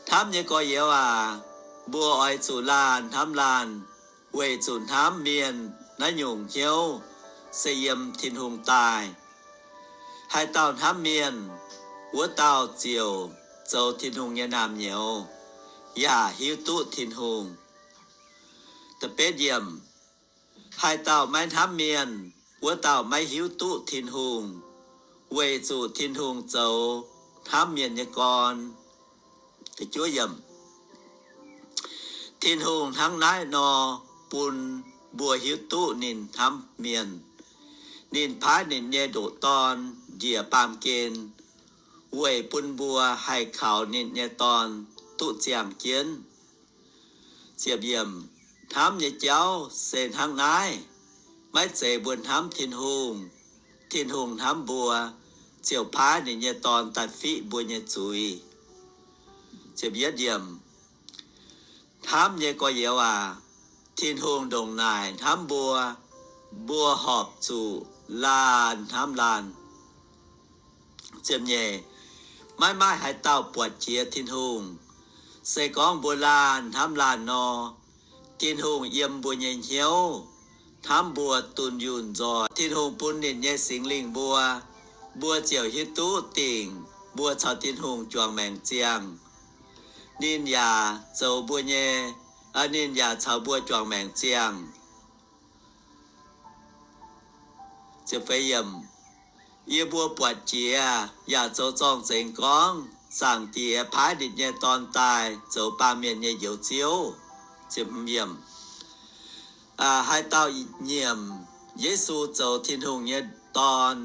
Hnamv nyei gorx-youz aac, mbuo oix zuqc laanh hnamv laanh, weic zuqc hnamv mienh naaiv nyungc hnyouv se yiem Tin-Hungh daaih. Haaix dauh hnamv mienh, wuov dauh ziouc zoux Tin-Hungh nyei naamh nyouz, yaac hiuv duqv Tin-Hungh. Haaix dauh maiv hnamv mienh, wuov dauh maiv hiuv duqv Tin-Hungh, weic zuqc Tin-Hungh zoux hnamv mienh nyei gorn. Tin-Hungh hnangv naaiv nor bun mbuo hiuv duqv ninh hnamv mienh. Ninh paaiv ninh nyei ndoqc Dorn njiec baamh gen, weic bun mbuo haih kaux ninh nyei Dorn duqv ziangh jienv. Hnamv nyei jauv se hnangv naaiv. Maiv zeiz mbuo hnamv Tin-Hungh, Tin-Hungh hnamv mbuo, ziouc paaiv ninh nyei Dorn daaih fiqv mbuo nyei zuiz. Hnamv nyei gorx-youz aac, Tin-Hungh ndongc naaic hnamv mbuo, mbuo horpc zuqc laanh hnamv laanh. Maiv maaih haaix dauh buatc jiex Tin-Hungh. Se gorngv mbuo laanh hnamv laanh nor, Tin-Hungh yiem mbuo nyei hnyouv, hnamv mbuo dunh yunh nzoih. Tin-Hungh bun ninh nyei Singx Lingh mbuo, mbuo ziouc hiuv duqv dingc mbuo caux Tin-Hungh juangc maengc ziangh. Ninh yaac zoux mbuo nyei, ninh yaac caux mbuo juangc maengc ziangh. Yie mbuo buatc jiex yaac zoux zorng-zengx gorngv Zaangc Diex paaiv ninh nyei Dorn daaih zoux baamh mienh nyei Njoux Ziouv. Haaix dauh nyiemc Yesu zoux Tin-Hungh nyei Dorn,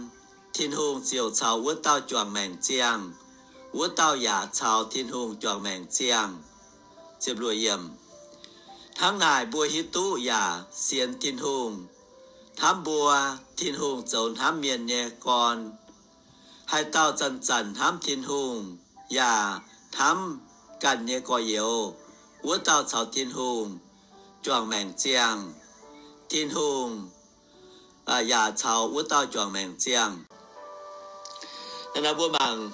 Tin-Hungh ziouc caux wuov dauh juangc maengc ziangh, wuov dauh yaac caux Tin-Hungh juangc maengc ziangh. Hnangv naaic mbuo hiuv duqv yaac sienx Tin-Hungh, hnamv mbuo, Tin-Hungh zoux hnamv mienh nyei gorn. Haaix dauh zanc-zanc hnamv Tin-Hungh yaac hnamv ganh nyei gorx-youz, wuov dauh caux Tin-Hungh juangc maengc ziangh. Tin-Hungh yaac caux wuov dauh juangc maengc ziangh. Naaiv mbuo mangc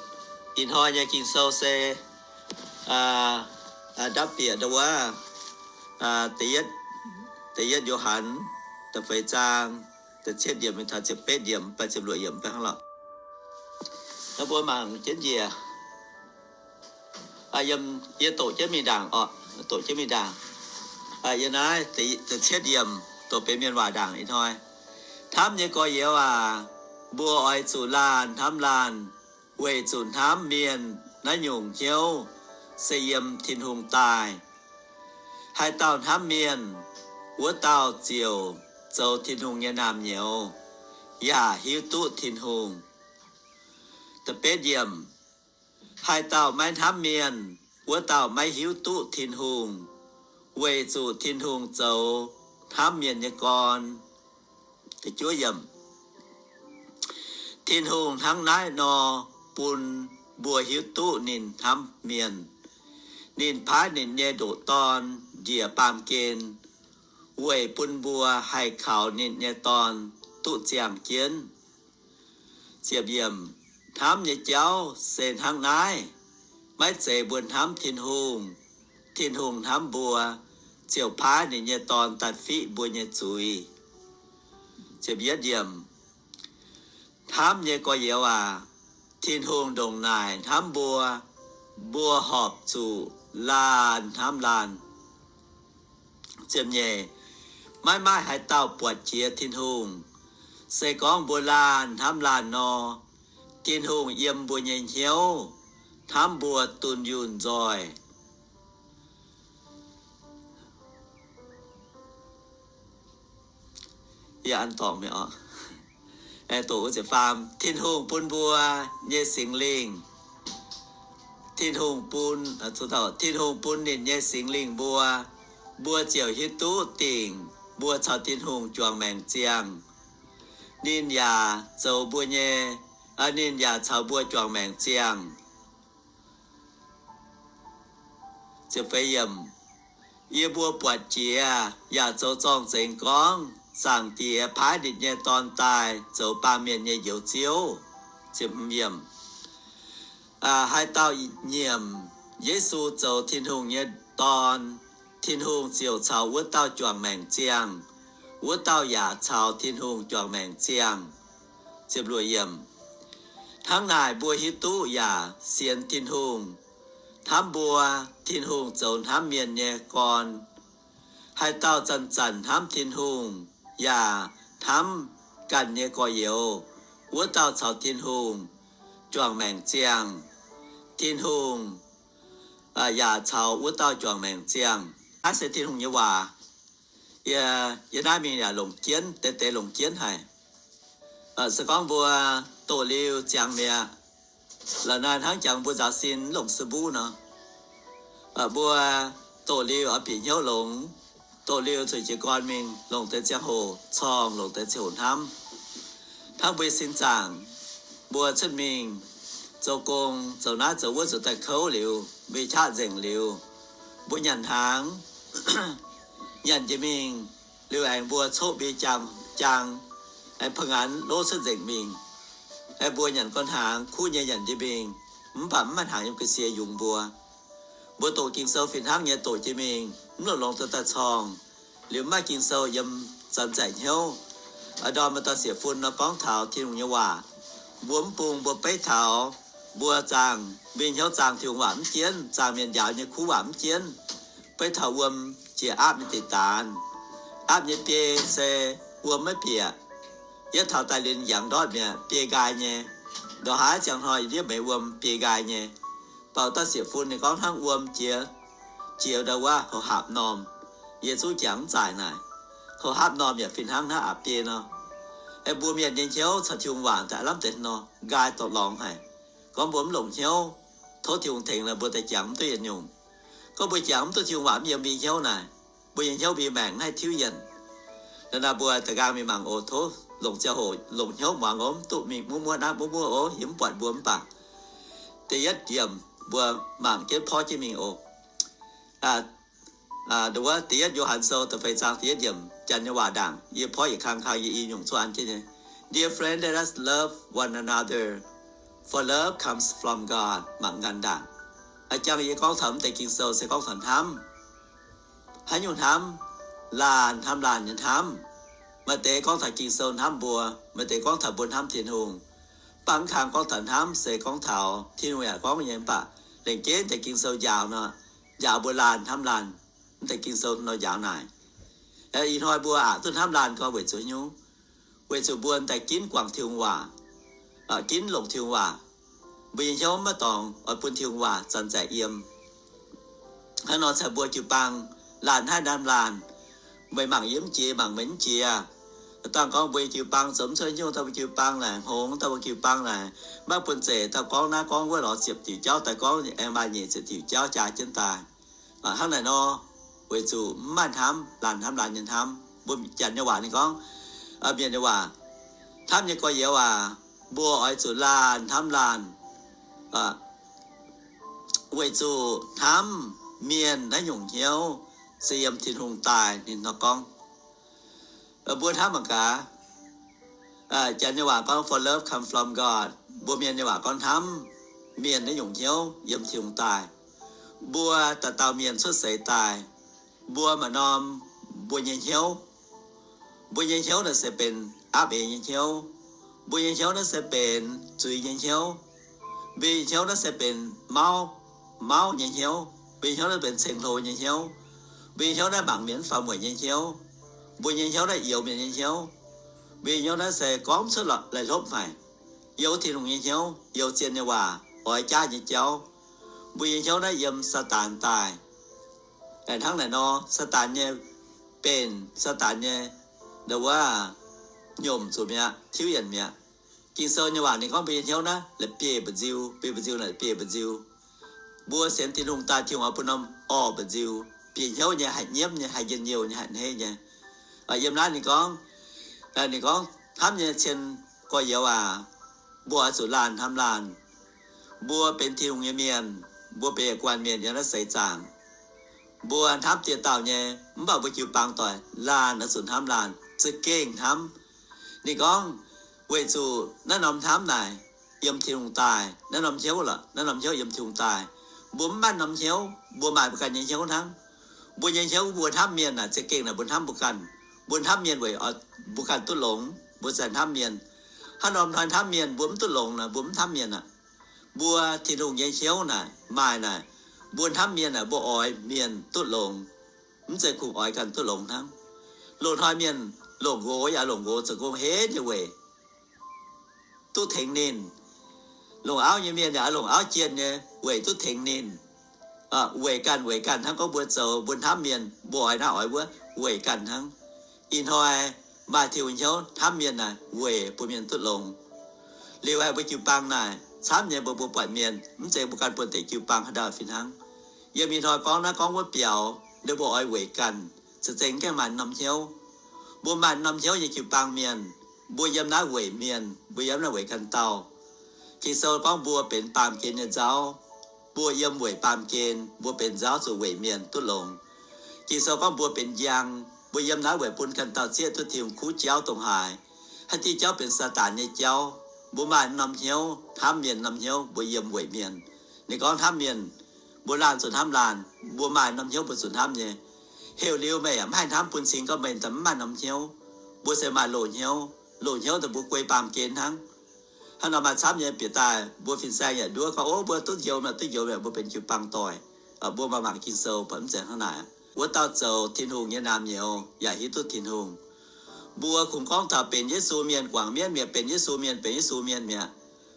ih hnoi nyei Ging-Sou se ndapv bieqc ndau wuov, da'yietv Yo^han, da'feix zaang, da'cietv yiemc mingh taux ziepc betv yiemc, ziepc luoqc yiemc hnangv lorqc. Naaiv mbuo mangc jienv njiec. Yie doqc jienv mingh ndaangc oc, doqc jienv mingh ndaangc. Yie naaiv da'cietv yiemc doqc benx mienh waac ndaangc ih hnoi. Hnamv nyei gorx-youz aac, mbuo oix zuqc laanh hnamv laanh, weic zuqc hnamv mienh naaiv nyungc hnyouv se yiem Tin-Hungh daaih. Haaix dauh hnamv mienh, wuov dauh ziouc zoux Tin-Hungh nyei naamh nyouz, yaac hiuv duqv Tin-Hungh. Haih dauh maiv hnamv mienh, wuov dauh maiv hiuv duqv Tin-Hungh, weic zuqc Tin-Hungh zoux hnamv mienh nyei gorn. Tin-Hungh hnangv naaiv nor bun mbuo hiuv duqv ninh hnamv mienh. Ninh paaiv ninh nyei ndoqc Dorn njiec baamh gen, weic bun mbuo haih kaux ninh nyei Dorn duqv ziangh jienv. Hnamv nyei jauv se hnangv naaiv. Maiv zeiz mbuo hnamv Tin-Hungh, Tin-Hungh hnamv mbuo, ziouc paaiv ninh nyei Dorn daaih fiqv mbuo nyei zuiz. Hnamv nyei gorx-youz aac, Tin-Hungh ndongc naaic hnamv mbuo, mbuo horpc zuqc laanh hnamv laanh. Maiv maaih haaix dauh buatc jiex Tin-Hungh. Se gorngv mbuo laanh hnamv laanh nor, Tin-Hungh yiem mbuo nyei hnyouv, hnamv mbuo dunh yunh nzoih. Yie an dorngc mi'aqv. Doqc wuov ziepc faam, Tin-Hungh bun mbuo nyei Singx Lingh. Tin-Hungh bun, Tin-Hungh bun ninh nyei Singx Lingh mbuo, mbuo ziouc hiuv duqv dingc mbuo caux Tin-Hungh juangc maengc ziangh. Ninh yaac zoux mbuo nyei, ninh yaac caux mbuo juangc maengc ziangh. Yie mbuo buatc jiex yaac zoux zorng-zengx gorngv Zaangc Diex paaiv ninh nyei Dorn daaih zoux baamh mienh nyei Njoux Ziouv. Haaix dauh nyiemc Yesu zoux Tin-Hungh nyei Dorn, Tin-Hungh ziouc caux wuov dauh juangc maengc ziangh, wuov dauh yaac caux Tin-Hungh juangc maengc ziangh. Hnangv naaic, mbuo hiuv duqv yaac sienx Tin-Hungh, hnamv mbuo, Tin-Hungh zoux hnamv mienh nyei gorn. Haaix dauh zanc-zanc hnamv Tin-Hungh yaac hnamv ganh nyei gorx-youz, wuov dauh caux Tin-Hungh juangc maengc ziangh. Tin-Hungh yaac caux wuov dauh juangc maengc ziangh. Naaiv se Tin-Hungh nyei waac. Yie, yie naaiv mingh yaac longc jienv, deix deix longc jienv haic. Se gorngv mbuo doqc liuz ziangx mi'aqv, la'naaiv hnangv jangx mbuo nzaaux sin longc si mbuv nor, mbuo doqc liuz oix bieqc hnyouv longx, doqc liuz zuqc jiez gorn mingh longc deix ziangh hoc corngh, longc deix ziangh hoc hnamv. Hnangv mbuo nyei sin zaangc, mbuo cuotv mingh zoux gong, zoux naaiv zoux wuov, zuqc daaih kouv liuz, mbuo nyei qaqv nzengc liuz, mbuo nyanc hnaangx, nyanc jiex mingh liuz aengx mbuo coqv mbuo nyei jaang, jaang, aengx pa'nganx lov cuotv nzengc mingh. Aengx mbuo nyanc gong hnaangx kuv nyei nyanc jiex mingh, mv baac mv maaih hnaangx yiem ga'sie yungz mbuo. Mbuo doqc Ging-Sou fih hnangv nyei doqc jiex mingh, mv longx-longx duqv daaih corngh, liuz mv maaih Ging-Sou yiem zanc-zanc hnyouv. A'ndorm maaih dauh sieqv-fun nor gorngv taux Tin-Hungh nyei waac, mbuo mv bung mbuo beiv taux mbuo zaangh, mbuo nyei hnyouv zaangh Tin-Hungh waac mv jienv, zaangh mienh njaaux nyei kuv waac mv jienv, beiv taux wuom jiex aapv nyei deic-daanz. Aapv nyei biei se wuom maiv bieqc. Yietv taux daaih liuz yangh ndortv mi'aqv, biei nqaai nyei. Ndongc haaix ziangh hnoi yie ndiev meix wuom biei nqaai nyei. Baac dauh sieqv-fun ninh gorngv hnangv wuom jiex, jiex ndau wuov houx hapv normh. Yie zungv jangx mv zaaic naaic. Houx hapv normh yaac fih hnangv hnangv aqc biei nor. Aeqv, mbuo mienh nyei hnyouv caux Tin-Hungh waac daaih lamh deix nor nqaai dorh lorngx haic. Gorngv mbuo mv longc hnyouv, tov Tin-Hungh tengx nor mbuo daaih jangx mv duqv yietc nyungc. Gorngv mbuo jangx mv duqv Tin-Hungh waac mv yiem mbuo nyei hnyouv naaic, mbuo nyei hnyouv mbuo maengc mv haih tiuv yienc. Naaiv naaiv mbuo da'nqaang mingh mangc oc, tov longc ziangh hoc longc hnyouv muangx oc, mv duqv mingh muoqv muoqv naaiv muoqv muoqv oc, yie mv buatc mbuo mv baac. Da'yietv yiemc mbuo mangc jienv porv jienv mingh oc. Wuov da'yietv Yo^han Sou da'feix zaang da'yietv yiemc, Janx nyei waac ndaangc, yie porv yietc kang kang yie i nyungc zuqv an jienv nyei. Dear friend, let us love one another, for love comes from God. Mangc ganh ndaangc. A'jang yie gorngv taux mv deix Ging-Sou se gorngv taux hnamv. Haaix nyungc hnamv? Laanh hnamv laanh nyei hnamv. Maaih deix gorngv taux Ging-Sou hnamv mbuo, maaih deix gorngv taux mbuo hnamv Tin-Hungh. Mv baac mv kang gorngv taux hnamv se gorngv taux Tin-Hungh yaac gorngv nyei, mv baac lengc jeiv deix Ging-Sou njaaux nor, njaaux mbuo laanh hnamv laanh. Mv deix Ging-Sou nor njaaux naaic. Ih hnoi mbuo aqc duqv hnamv laanh gorngv weic zuqc nyungc, weic zuqc mbuo daaih ginv guangc Tin-Hungh waac, ginv longc Tin-Hungh waac. Mbuo nyei hnyouv maiv dorngx oix bun Tin-Hungh waac zanc zaeqc yiem. Hnangv nor caux mbuo jiu-baang, laanh haih hnamv laanh. Meih mangc yie mv jiex, mangc meih mv jiex. Dangh gorngv mbuo jiu-baang zoux mv cuotv nyungc, daaih mbuo jiu-baang naaic hngongx, daaih mbuo jiu-baang naaic maiv bun zeic, daaih gorngv naaiv gorngv wuov lorz ziepc diuc jauv daaih gorngv, aengx maaih nyeic ziepc diuc jauv jaa jienv daaih. Hnangv naaic nor, weic zuqc mv maaih hnamv, laanh hnamv laanh nyei hnamv. Mbuo Janx nyei waac ninh gorngv, mienh nyei waac, hnamv nyei gorx-youz aac, mbuo oix zuqc laanh hnamv laanh, weic zuqc hnamv mienh naaiv nyungc hnyouv se yiem Tin-Hungh daaih. Ninh nor gorngv, mbuo hnamv mangc gaax. Janx nyei waac gorngv, for love come from God. Mbuo mienh nyei waac gorngv hnamv mienh naaiv nyungc hnyouv yiem Tin-Hungh daaih. Mbuo dauh dauh mienh cuotv seix daaih, mbuo maaih norm mbuo nyei hnyouv. Mbuo nyei hnyouv naaiv se benx aapv eix nyei hnyouv. Mbuo nyei hnyouv naaiv se benx zuiz nyei hnyouv. Mbuo nyei hnyouv naaiv se benx mauv, mauv nyei hnyouv. Mbuo nyei hnyouv naaiv benx ceng-hlo nyei hnyouv. Mbuo nyei hnyouv naaiv mangc mienh faaux mueic nyei hnyouv. Mbuo nyei hnyouv naaiv youx mienh nyei hnyouv. Mbuo nyei hnyouv naaiv se gorngv cuotv lorqc laih hlopv haic. Youx Tin-Hungh nyei hnyouv, youx zien nyei waac, oix jaav nyei jauv. Mbuo nyei hnyouv naaiv yiem Saadaan daaih. Hnangv naaic nor, Saadaan nyei benx, Saadaan nyei wuov nyomc zuqc mi'aqv, tiuv yienc mi'aqv. Ging-Sou nyei waac ninh gorngv mbuo nyei hnyouv naaiv la'bieiv mba'nziu, bieiv mba'nziu naaic la'bieiv mba'nziu. Mbuo sienx Tin-Hungh daaih, Tin-Hungh oix bun norm orqv mba'nziu, bieqc hnyouv nyei, haih nyiemv nyei, haih njien-youh nyei, haih hneiv nyei. Yiem naaiv ninh gorngv, ninh gorngv, hnamv nyei cien gorx-youz aac, mbuo oix zuqc laanh hnamv laanh. Mbuo benx Tin-Hungh nyei mienh, mbuo benx yietc guanh mienh yiem naaiv seix zaangc. Mbuo hnamv dieh dauh nyei, mv baac mbuo jiu-baang doic laanh oix zuqc hnamv laanh, za'gengh hnamv. Ninh gorngv, weic zuqc naaiv norm hnamv naaic yiem Tin-Hungh daaih, naaiv norm hnyouv lorqc, naaiv norm hnyouv yiem Tin-Hungh daaih. Mbuo mv maaih norm hnyouv, mbuo maaih mbuo ganh nyei hnyouv hnangv. Mbuo nyei hnyouv mbuo hnamv mienh naaic, za'gengh naaic mbuo hnamv mbuo ganh. Mbuo hnamv mienh weic, mbuo ganh duqv longx, mbuo za'gengh hnamv mienh. Hnangv norm hnoi hnamv mienh mbuo mv duqv longx naaic, mbuo mv hnamv mienh aqv. Mbuo Tin-Hungh nyei hnyouv naaic maaih naaic, mbuo hnamv mienh naaic, mbuo oix mienh duqv longx, mv zeiz kungx oix ganh duqv longx hnangv. Loz-hnoi mienh longc nqox yaac longc nqox zoux gong henv nyei weic duqv tengx ninh. Longc auv nyei mienh yaac longc auv jienh nyei weic duqv tengx ninh. Weic ganh, weic ganh hnangv gorngv mbuo zoux, mbuo hnamv mienh, mbuo oix naaiv oix wuov, weic ganh hnangv. Ih hnoi maaih Tin-Hungh hnyouv hnamv mienh naaic weic bun mienh duqv longx. Liuz aeqv, mbuo jiu-baang naaic camv nyei, mbuo mbuo buatc mienh mv zeiz mbuo ganh buonv-deic jiu-baang haaix dauh fih hnangv. Yiem ih hnoi gorngv naaiv gorngv wuov biaux, ninh mbuo oix weic ganh, za'gengh gaengh maaih norm hnyouv. Mbuo maaih norm hnyouv nyei jiu-baang mienh, mbuo yiem naaiv weic mienh, mbuo yiem naaiv weic ganh dauh. Ging-Sou gorngv mbuo benx baamh gen nyei nzauv. Mbuo yiem weic baamh gen, mbuo benx nzauv zuqc weic mienh duqv longx. Ging-Sou gorngv mbuo benx njang, mbuo yiem naaiv weic bun ganh dauh zieqv duqv Tin-Hungh kuv jauv dongh haaix. Haaix diuh jauv benx Saadaan nyei jauv? Mbuo maaih norm hnyouv, hnamv mienh norm hnyouv, mbuo yiem weic mienh. Ninh gorngv hnamv mienh, mbuo laanh zuqc hnamv laanh, mbuo maaih norm hnyouv mbuo zuqc hnamv nyei. Heuc liuz meih yaac mv haih hnamv bun cing gorngv meih mv maaih norm hnyouv. Mbuo se maaih loz-hnyouv, loz-hnyouv daaih mbuo guei baamh gen hnangv. Hnangv nor maaih camv nyei bieqc daaih mbuo fin-saeng yaac nduov gorngv, ov, mbuo duqv njoux mi'aqv, duqv njoux mi'aqv, mbuo benx jiu-baang doic. Mbuo maaih mangc Ging-Sou mv zeiz hnangv naaic. Wuov dauh zoux Tin-Hungh nyei naamh nyouz yaac hiuv duqv Tin-Hungh. Mbuo kungx gorngv taux benx Yesu mienh, guangc mienv mi'aqv, benx Yesu mienh, benx Yesu mienh mi'aqv.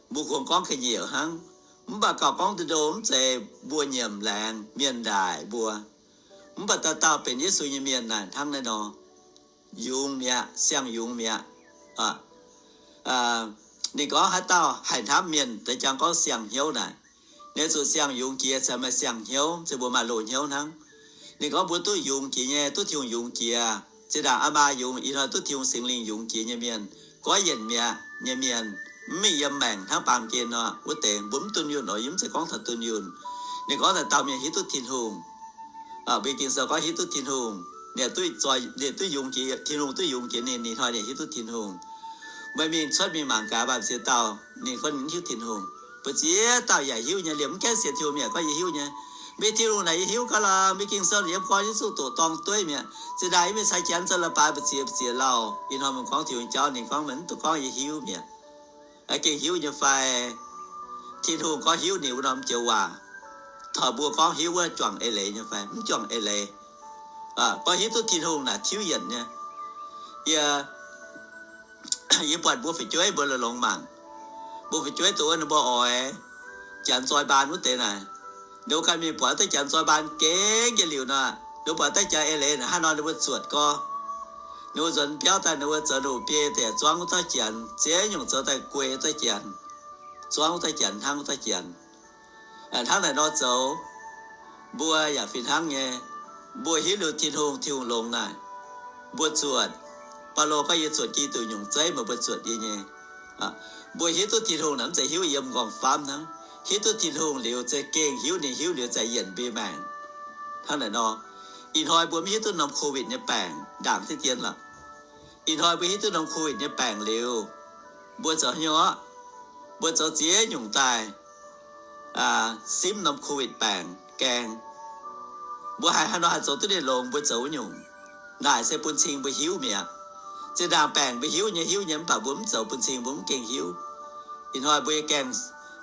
Mbuo kungx gorngv ga'nyiec hnangv. Mv baac gauh gorngv ndo ndo mv zeiz mbuo nyiemc laengz mienh ndaaic mbuo. Mv baac dauh dauh benx Yesu nyei mienh naaic hnangv naaiv nor, yungz mi'aqv, siang-yungz mi'aqv. Ninh gorngv haaix dauh haih hnamv mienh, da'jang gorngv siang-hnyouv naaic, ninh zuqc siang-yungz jiex caux maaih siang-hnyouv, se mbuo maaih loz-hnyouv hnangv. Ninh gorngv mbuo duqv yungz jiex nyei, duqv Tin-Hungh yungz jiex. Zinh ndaangc aa maa yungz, ih hnoi duqv Tin-Hungh Singx Lingh yungz jiex nyei mienh, goiv yienc mi'aqv nyei mienh, mv mingh yiem maengc hnangv baamh gen nor, wuov deix mbuo mv dunh yunh oc. Yie mv zeiz gorngv taux dunh yunh. Ninh gorngv taux dauh mienh hiuv duqv Tin-Hungh. Mbuo Ging-Sou gorngv hiuv duqv Tin-Hungh, ninh duqv, ninh duqv yungz jiex, Tin-Hungh duqv yungz jiex ninh, ih hnoi ninh hiuv duqv Tin-Hungh. Meih mingh cuotv mingh mangc gaax, maaih ziex dauh ninh gorngv ninh hiuv Tin-Hungh. Mbuo ziex dauh yaac hiuv nyei liemh, mv gaengh sienx Tin-Hungh mi'aqv gorngv yie hiuv nyei. Mbuo Tin-Hungh naaic yie hiuv gaax lorqc, mbuo Ging-Sou yiem gorn Yesu doqc dorng dueiv mi'aqv. Zinh ndaangc yie mingh caux janx zoux leiz-baaix mbu'ziex mbu'ziex lauh, ih hnoi mingh gorngv Tin-Hungh jauv, ninh gorngv meih mv duqv gorngv yie hiuv mi'aqv. Gengh hiuv nyei fai? Tin-Hungh gorngv hiuv ninh wuov norm joux waac, taux mbuo gorngv hiuv wuov juangc eix leiz nyei fai? Mv juangc eix leiz. Gorngv hiuv duqv Tin-Hungh naaic tiuv yienc nyei. Yie, yie buatc mbuo fu'jueiv mbuo longx mangc. Mbuo fu'jueiv dongh wuov ninh mbuo oix janx zoi baan wuov deix naaic, ninh mbuo ganh mingh buatc deix janx zoi baan gengh yietc liuz nor, ninh mbuo buatc deix janx eix leiz naaic hnangv nor ninh mbuo zuotc gorx. Ninh mbuo nzuonx biauv daaih ninh mbuo zoux ninh mbuo biei deix zuangv wuov dauh janx, ziex nyungc zoux daaih guei wuov dauh janx, zuangv wuov dauh janx, hnangv wuov dauh janx. Hnangv naaic nor zoux, mbuo yaac fih hnangv nyei. Mbuo hiuv liuz Tin-Hungh, Tin-Hungh longx naaic, mbuo zuotc. Baulo gorngv yie zuotc Giduc nyungc zeiv meih mbuo zuotc yie nyei. Mbuo hiuv duqv Tin-Hungh naaic mv zeiz hiuv yiem nqorngv-famv hnangv. Hiuv duqv Tin-Hungh liuz za'gengh hiuv, ninh hiuv liuz za'yienc mbuo maengc. Hnangv naaic nor, ih hnoi mbuo mv hiuv duqv norm COVID nyei baengc ndaangc diqv dien lorqc. Ih hnoi mbuo hiuv duqv norm COVID nyei baengc liuz, mbuo zoux hnyouv, mbuo zoux ziex nyungc daaih simv norm COVID baengc gaeng. Mbuo haiz haaix nor haih zoux duqv ninh longx, mbuo zoux wuov nyungc. Naaic se bun cing mbuo hiuv mi'aqv. Zinh ndaangc baengc mbuo hiuv nyei, hiuv nyei, mv baac mbuo mv zoux bun cing mbuo mv gengh hiuv. Ih hnoi mbuo nyei gaengh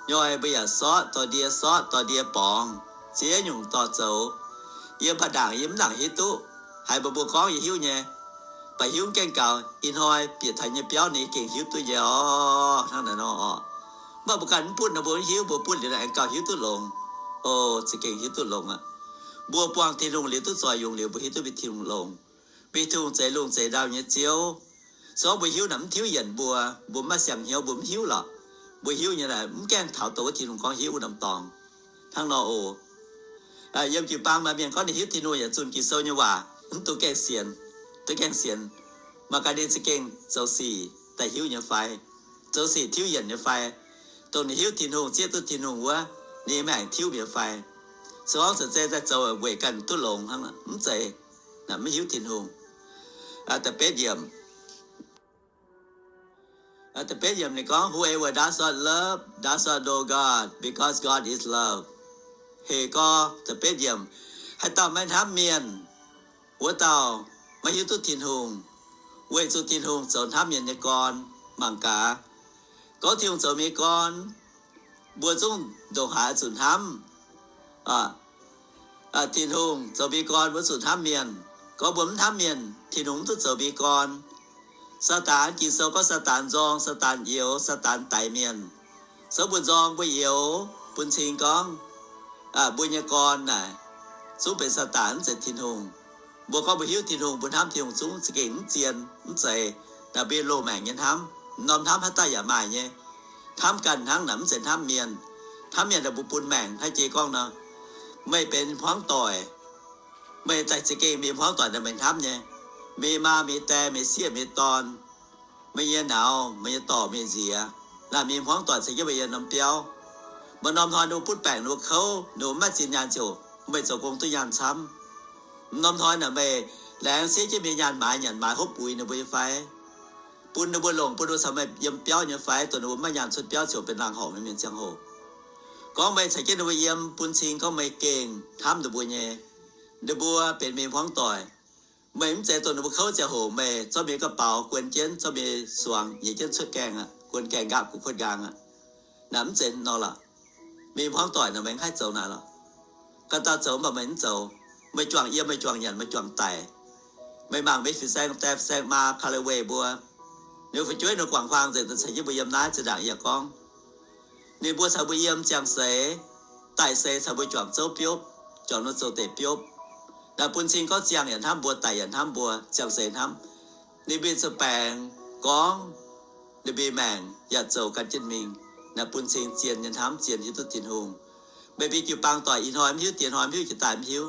nyoi mbuo yaac sortv dorh ndie, sortv dorh ndie borngz, ziex nyungc dorh zoux. Yie mv baac ndaangc yie mv nangc hiuv duqv. Haiz mbuo mbuo gorngv yie hiuv nyei, baac hiuv mv gaengh gaux. Ih hnoi bieqc taux nyei biauv ninh gengh hiuv duqv nyei orqc. Hnangv naaic nor orqc. Mv baac mbuo ganh mv butv nor mbuo mv hiuv, mbuo butv liuz naaic gauh hiuv duqv longx. O, za'gengh hiuv duqv longx aqv. Mbuo buangh Tin-Hungh liuz duqv zoih yungz liuz mbuo hiuv duqv mbuo Tin-Hungh longx. Mbuo Tin-Hungh zeix lungh zeix ndau nyei Ziouv. Se gorngv mbuo hiuv naaic mv tiuv yienc mbuo, mbuo mv maaih siang-hnyouv mbuo mv hiuv lorqc. Mbuo hiuv nyei naaic mv gaengh taux dongh wuov Tin-Hungh gorngv hiuv wuov norm dorngx. Hnangv nor oc. Yiem jiu-baang maaih mienh gorngv ninh hiuv Tin-Hungh yaac zunh Ging-Sou nyei waac, mv duqv gaengh sienx, duqv gaengh sienx. Mangc gaax ninh za'gengh zoux sic daaih hiuv nyei fai? Zoux sic tiuv yienc nyei fai? Dongh ninh hiuv Tin-Hungh, zieqv duqv Tin-Hungh wuov, ninh maengc tiuv mi'aqv fai? Se gorngv se zeiz daaih zoux weic ganh duqv longx hnangv, mv zeiz, mv hiuv Tin-Hungh. Da'betv yiemc, da'betv yiemc ninh gorngv, Whoever does not love does not know God, because God is love. Hec gorx da'betv yiemc, haaix dauh maiv hnamv mienh, wuov dauh maiv hiuv duqv Tin-Hungh, weic zuqc Tin-Hungh zoux hnamv mienh nyei gorn. Mangc gaax, gorngv Tin-Hungh zoux mienh gorn, mbuo zungv ndongc haaix zuqc hnamv. Tin-Hungh zoux mienh gorn, mbuo zuqc hnamv mienh. Gorngv mbuo mv hnamv mienh, Tin-Hungh mv duqv zoux mienh gorn. Saadaan, Ging-Sou gorngv Saadaan nzorng, Saadaan youx, Saadaan daix mienh. Sou mbuo nzorng mbuo youx bun cing gorngv mbuo nyei gorn naaic zungv benx Saadaan, mv zeiz Tin-Hungh. Mbuo gorngv mbuo hiuv Tin-Hungh, mbuo hnamv Tin-Hungh zungv za'gengh mv zien, mv zeiz. Naaic mbuo loz-maengc nyei hnamv, norm hnamv haaix dauh yaac maaih nyei. Hnamv ganh hnangv naaic, mv zeiz hnamv mienh. Hnamv mienh naaic mbuo bun maengc. Haiz jiex gorngv nor, meih benx hmuangv doic, meih daaih za'gengh mienh hmuangv doic naaic meih hnamv nyei. Meih maa, meih die, meih sieqv, meih dorn, meih nyei nauz, meih nyei dorc, meih nziex, naaic mienh hmuangv doic caux jienv meih yiem norm biauv. Maaih norm hnoi ninh mbuo butv baengc, ninh mbuo kouv, ninh mbuo maiv zinh nyaanh ziouc, meih zoux gong duqv nyaanh camv. Norm hnoi naaic meih laengz siev jienv mienh nyaanh maaiz nyanc maaiz hopv uix ninh mbuo nyei fai? Bun ninh mbuo longc, bun ninh mbuo caux meih yiem biauv nyei fai? Dongh ninh mbuo maiv nyaanh cuotv biauv ziouc benx laangh horngc nyei mienh ziangh hoc. Gorngv meih caux jienv ninh mbuo yiem bun cing gorngv meih gengh hnamv ninh mbuo nyei. Ninh mbuo benx mienh hmuangv doic. Meih mv zeiz dongh ninh mbuo kouv ziangh hoc meih zorqv mienh ga'baux guon jienv, zorqv mienh suangx nyeic jienv cuotv gaengh aqv, guon gaengh nqaapv gu'kuotv nqaang aqv. Naaic mv zeiz nor lorqc. Mienh hmuangv doic naaic meih mv haih zoux naaic lorqc. Ga'dauh zoux mv baac meih mv zoux. Meih juangc yiem, meih juangc nyanc, meih juangc daic. Meih mangc meih fin-saeng die, fin-saeng maa, ka'lei weih mbuo, ninh fu'jueiv ninh guangc huaang nzengc, caux jienv mbuo yiem naaiv zinh ndaangc yaac gorngv, ninh mbuo caux mbuo yiem ziangh seix, daic seix caux mbuo juangc zouv biopv, juangc nor zoux deix biopv. Naaic bun cing gorngv ziangh yaac hnamv mbuo, daic yaac hnamv mbuo, ziangh seix hnamv. Ninh mbuo zuqc baengc gorngv ninh mbuo maengc yaac zoux gan jienv mingh. Naaic bun cing zien nyei hnamv, zien hiuv duqv Tin-Hungh. Meih mbuo jiu-baang doic ih hnoi mv hiuv, diex hnoi mv hiuv, jiex daaih mv hiuv.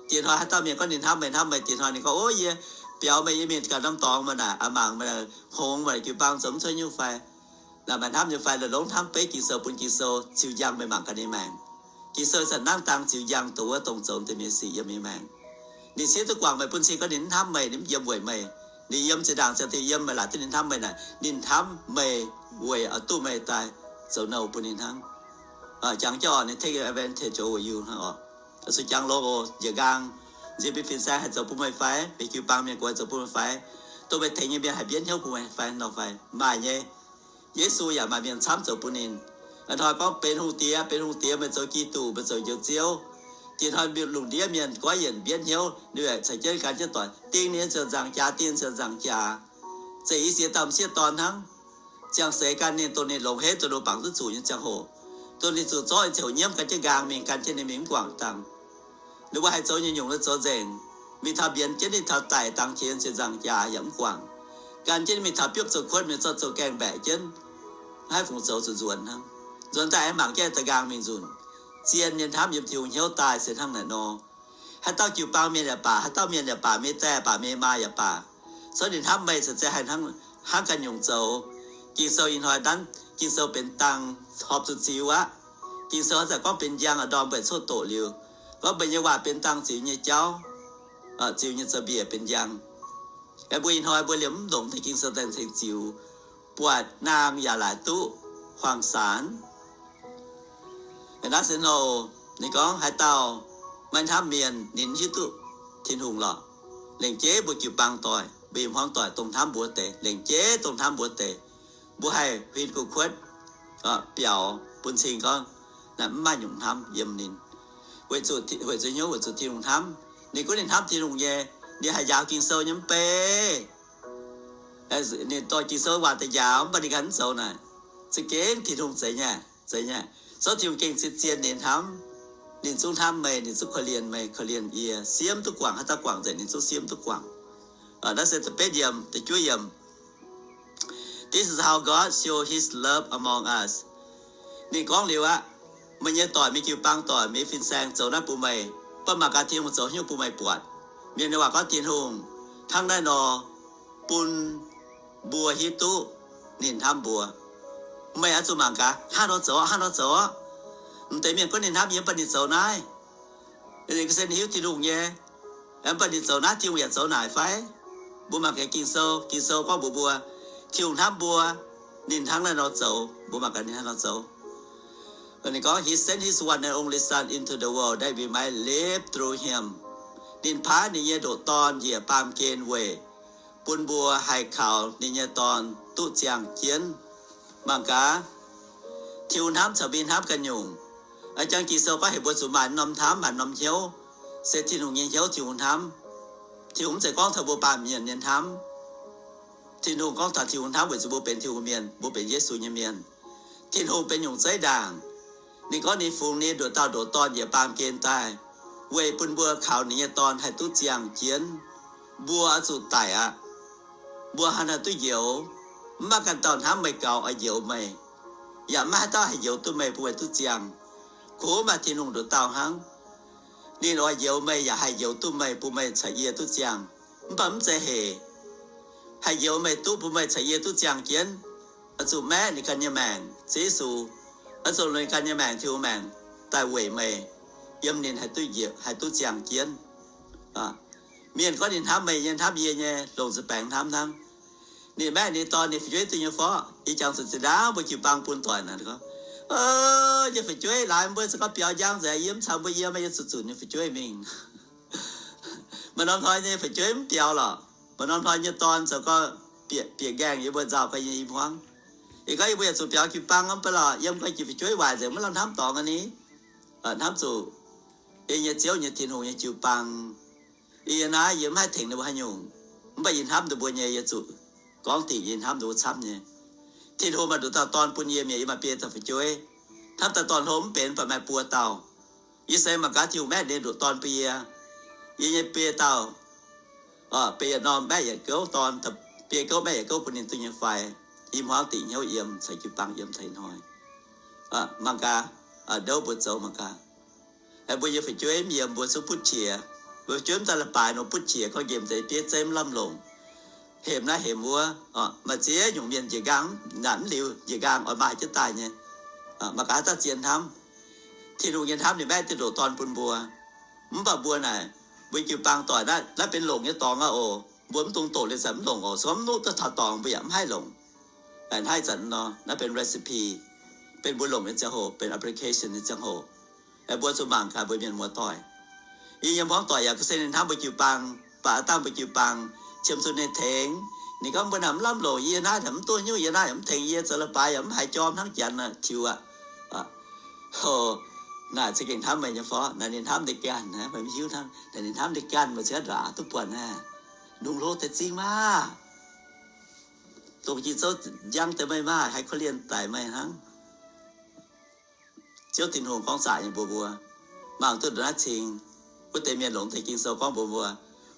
Diex hnoi haaix dauh mienh gorngv ninh hnamv meih, hnamv meih, diex hnoi ninh gorngv, ov, yie biaux meih, yie mingh ganh norm dorngx meih naaic, aa mangc meih, hngongx meih, jiu-baang zoux mv cuotv nyungc fai? Naaic maaih hnamv nyei fai? La'longc hnamv beiv Ging-Sou, bun Ging-Sou ziux njang meih mangc gaax ninh maengc. Ging-Sou zanc nangv dang ziux njang dongh wuov dongh zoux deix mienh sic yiem meih maengc. Ninh siev duqv guangc meih, bun cing gorngv ninh mv hnamv meih, ninh mv yiem weic meih. Ninh yiem zinh ndaangc ziouc dingc yiem, meih laaic duqv ninh hnamv meih naaic, ninh hnamv meih weic oix duqv meih daaih zoux nouh bun ninh hnangv. Jangx jienv oc, ninh take advantage over you hnangv oc. Oix zuqc jangx longx oc, njiec nqaang, nziex mbuo fin-saeng haih zoux bun meih fai? Mbuo jiu-baang mienh gox haih zoux bun meih fai? Dongh meih tengx nyei mienh haih mbienv hnyouv bun meih fai nor fai? Maaih nyei. Yesu yaac maaih mienh camv zoux bun ninh. Ih hnoi gorngv benx hungh diex, benx hungh diex, meih zoux Giduc, meih zoux Njoux Ziouv. Diex hnoi mbienv lungh ndiev mienh goiv yienc mbienv hnyouv, ninh yaac caux jienv gan jienv doic, ding ninh nyei ziouc nzaangc jaax, ding ninh ziouc nzaangc jaax. Zeiz i siex dauh m'sieqv dorn hnangv. Ziangh seix gan ninh, dongh ninh longx haic, dongh ninh bangc duqv zuqc nyei ziangh hoc, dongh ninh zuqc zorqv nyei ziouc nyiemv gan jienv nqaang mingh, gan jienv ninh mingh mv guangc dangh. Ninh mbuo haih zoux nyungc-nyungc ninh zoux nzengc, mingh taux mbienx jienv, ninh taux daic dangx qiex ziouc nzaangc jaax yaac mv guangc. Gan jienv ninh mingh taux biopv zoux kuotv, mingh zorqv zoux gaengh mbaeqc jienv, maiv haih fungc zoux zuqc nzuonx hnangv. Nzuonx daaih aengx mangc jienv da'nqaang mingh nzunc. Zien nyei hnamv yiem Tin-Hungh hnyouv daaih se hnangv naaic nor. Haaix dauh jiu-baang mienh yaac baac, haaix dauh mienh yaac baac, mienh die baac, mienh maa yaac baac, se ninh hnamv meih se zeiz haih hnangv, hnangv ganh nyungc zoux. Ging-Sou ih hnoi nanv, Ging-Sou benx dangh horpc zuqc ziux aqv. Ging-Sou haaix zanc gorngv benx njang, ndorm mbuo coqv doqc liuz, gorngv meih nyei waac benx dangh ziux nyei jauv, ziux nyei zoux mbiec benx njang. Aeqv, mbuo ih hnoi mbuo liemh mv longc deix Ging-Sou daaih cingx ziux, buatc naang yaac laaic duqv huaang-saanx. Naaiv se nor, ninh gorngv haaix dauh maiv hnamv mienh, ninh hiuv duqv Tin-Hungh lorqc. Lengc jeiv mbuo jiu-baang doic, mbuo hmuangv doic dongh hnamv mbuo deix, lengc jeiv dongh hnamv mbuo deix, mbuo haih huin gu'kuotv biaux bun cing gorngv naaic mv maaih nyungc hnamv yiem ninh. Weic zuqc, weic zuqc hnyouv, weic zuqc Tin-Hungh hnamv. Ninh gunv ninh hnamv Tin-Hungh nyei, ninh haih njaaux Ging-Sou nyei mv bei. Ninh dorh Ging-Sou waac daaih njaaux, mv baac ninh ganh mv zoux naaic. Za'gengh Tin-Hungh zeiz nyei, zeiz nyei. Zorqv Tin-Hungh gengh zien-zien ninh hnamv. Ninh zungv hnamv meih, ninh zungv korv-lienh meih, korv-lienh yie. Siemv duqv guangc, haaix dauh guangc nzengc, ninh zungv siemv duqv guangc. Naaiv se da'betv yiemc, da'juov yiemc. This is how God show his love among us. Ninh gorngv liuz aqv, meih nyei doic, meih jiu-baang doic, meih fin-saeng zoux naaiv bun meih, mv baac mangc gaax Tin-Hungh zoux haaix nyungc bun meih buatc. Mienh nyei waac gorngv Tin-Hungh hnangv naaiv nor bun mbuo hiuv duqv ninh hnamv mbuo. Meih oix zuqc mangc gaax, hnangv nor zoux, hnangv nor zoux. M'deix mienh gorngv ninh hnamv yie, mv baac ninh zoux naaiv. Ninh ga'sie ninh hiuv Tin-Hungh nyei, mv baac ninh zoux naaiv, Tin-Hungh yaac zoux naaic fai? Mbuo mangc gaax Ging-Sou, Ging-Sou gorngv mbuox mbuo, Tin-Hungh hnamv mbuo, ninh hnangv naaiv nor zoux. Mbuo mangc gaax ninh hnangv nor zoux. Ninh gorngv, He sent his one and only Son into the world that we might live through him. Ninh paaiv ninh nyei ndoqc Dorn njiec baamh gen weic bun mbuo haih kaux ninh nyei dorn duqv ziangh jienv. Mangc gaax, Tin-Hungh hnamv caux mbuo hnamv ganh nyungc. A'jang Ging-Sou gorngv heuc mbuo zuqc maaih norm hnamv, maaih norm hnyouv, se Tin-Hungh nyei hnyouv Tin-Hungh hnamv. Tin-Hungh mv zeiz gorngv taux mbuo baamh mienh nyei hnamv. Tin-Hungh gorngv taux Tin-Hungh hnamv weic zuqc mbuo benx Tin-Hungh mienh, mbuo benx Yesu nyei mienh. Tin-Hungh benx nyungc zeiv ndaangc. Ninh gorngv ninh fungx ninh nduqc dauh ndoqc Dorn njiec baamh gen daaih, weic bun mbuo kaux ninh nyei Dorn haih duqv ziangh jienv. Mbuo oix zuqc daic aqv. Mbuo hnangv naaiv duqv njoux. Mv baac ganh dauh hnamv meih gaux oix njoux meih, yaac maiv haaix dauh haih njoux duqv meih bun meih duqv ziangh. Kungx maaih Tin-Hungh nduqc dauh hnangv. Ninh oix njoux meih yaac haih njoux duqv meih bun meih caux yie duqv ziangh. Mv baac mv zeiz hec. Haih njoux meih duqv bun meih caux yie duqv ziangh jienv, oix zuqc maeqv ninh ganh nyei maengc, Ziouv Yesu, oix zuqc longc ninh ganh nyei maengc, Tin-Hungh maengc, daaih weic meih, yiem ninh haih duqv njiec, haih duqv ziangh jienv. Mienh gorngv ninh hnamv meih nyei, hnamv yie nyei, longc nza'baengx hnamv hnangv. Ninh maeqv ninh dorn, ninh fu'jueiv duqv nyei fov? Yie jangx zuqc zinh ndaangc mbuo jiu-baang bun doic naaic gorngv, Yie fu'jueiv laaix mbuo se gorngv biaux njang nzengc, yie mv caux mbuo yiem, yie zuqc zuqc ninh fu'jueiv mingh. Maaih norm hnoi nyei fu'jueiv mv biaux lorqc. Maaih norm hnoi nyei dorn zoux gorngv bieqc, bieqc nqaengh yie mbuo nzauh gorngv nyei i hmuangv. Ih gorngv yie mbuo yaac zuqc biaux jiu-baang mv baac lorqc, yiem gorngv jiex fu'jueiv waaic nzengc, maiv lamh hnamv dorngx aqv ni. Hnamv zuqc yie nyei Ziouv nyei Tin-Hungh nyei jiu-baang. Yie naaiv yie mv haih tengx ninh mbuo haaix nyungc. Mv baac yie hnamv ninh mbuo nyei, yie zuqc gorngv dingc yie hnamv ninh mbuo camv nyei. Tin-Hungh maaih nduqc dauh dorn bun yie mi'aqv, yie maaih biei dauh fu'jueiv. Hnamv daaih dorn hlo mv benx, mv baac maaih buo dauh. Yie se mangc gaax Tin-Hungh maeqv ninh nduqc dorn bun yie. Yie nyei biei dauh, biei yietc norm maeqv yietc gouv dorn, biei gouv maeqv yietc gouv bun ninh duqv nyei fai. I hmuangv dingc hnyouv yiem, caux jiu-baang yiem taux ih hnoi. Mangc gaax, ndouv mbuo zoux mangc gaax. Mbuo nyei fu'jueiv mv yiem, mbuo zungv butv qiex. Mbuo fu'jueiv mv daaih la'baaix nor butv qiex, gorngv nqemh deix bieiv zeiv mv lamh longc, hemx naaiv hemx wuov. Maaih ziex nyungc mienh njiec nqaang, naaic mv liuz njiec nqaang oix maaih jienv daaih nyei. Mangc gaax haaix dauh zien hnamv. Tin-Hungh nyei hnamv ninh maeqv diuh ndoqc dorn bun mbuo. Mv baac mbuo naaic, mbuo jiu-baang doic naaiv, naaiv benx longc nyei dorngx aqv oc. Mbuo mv dungx doqc liuz zanc mv longc oc. Se gorngv mv duqv taux dorngx mbuo yaac mv haih longc. Naaiv zanc nor, naaiv benx recipe, benx mbuo longc nyei ziangh hoc, benx application nyei ziangh hoc. Mbuo zuqc mangc gaax mbuo mienh muoz-doic. Yie nyei hmuangv doic yaac ga'sie ninh hnamv mbuo jiu-baang, baac aav dangh mbuo jiu-baang qiemx zuqc ninh tengx. Ninh gorngv mbuo naaic mv lamh longc, yie naaiv yaac mv duqv nyungc, yie naaiv yaac mv tengx yie, zoux leiz-baaix yaac mv haiz jorm hnangv janx aqv, tiux aqv. Naaic za'gengh hnamv meih nyei fov. Naaic ninh hnamv ninh ganh, meih mv hiuv hnangv. Naaic ninh hnamv ninh ganh, meih ziouc aav duqv buatc naaic. Lungh hlo deix zingh maah! Dongh jiex zouv njang deix meih maah! Haih korv-lienh daic meih hnangv. Ziouv Tin-Hungh gorngv zaqc nyei mbuox mbuo, mangc duqv ndongc naaiv cingx, wuov deix mienh longc deix Ging-Sou gorngv mbuox mbuo,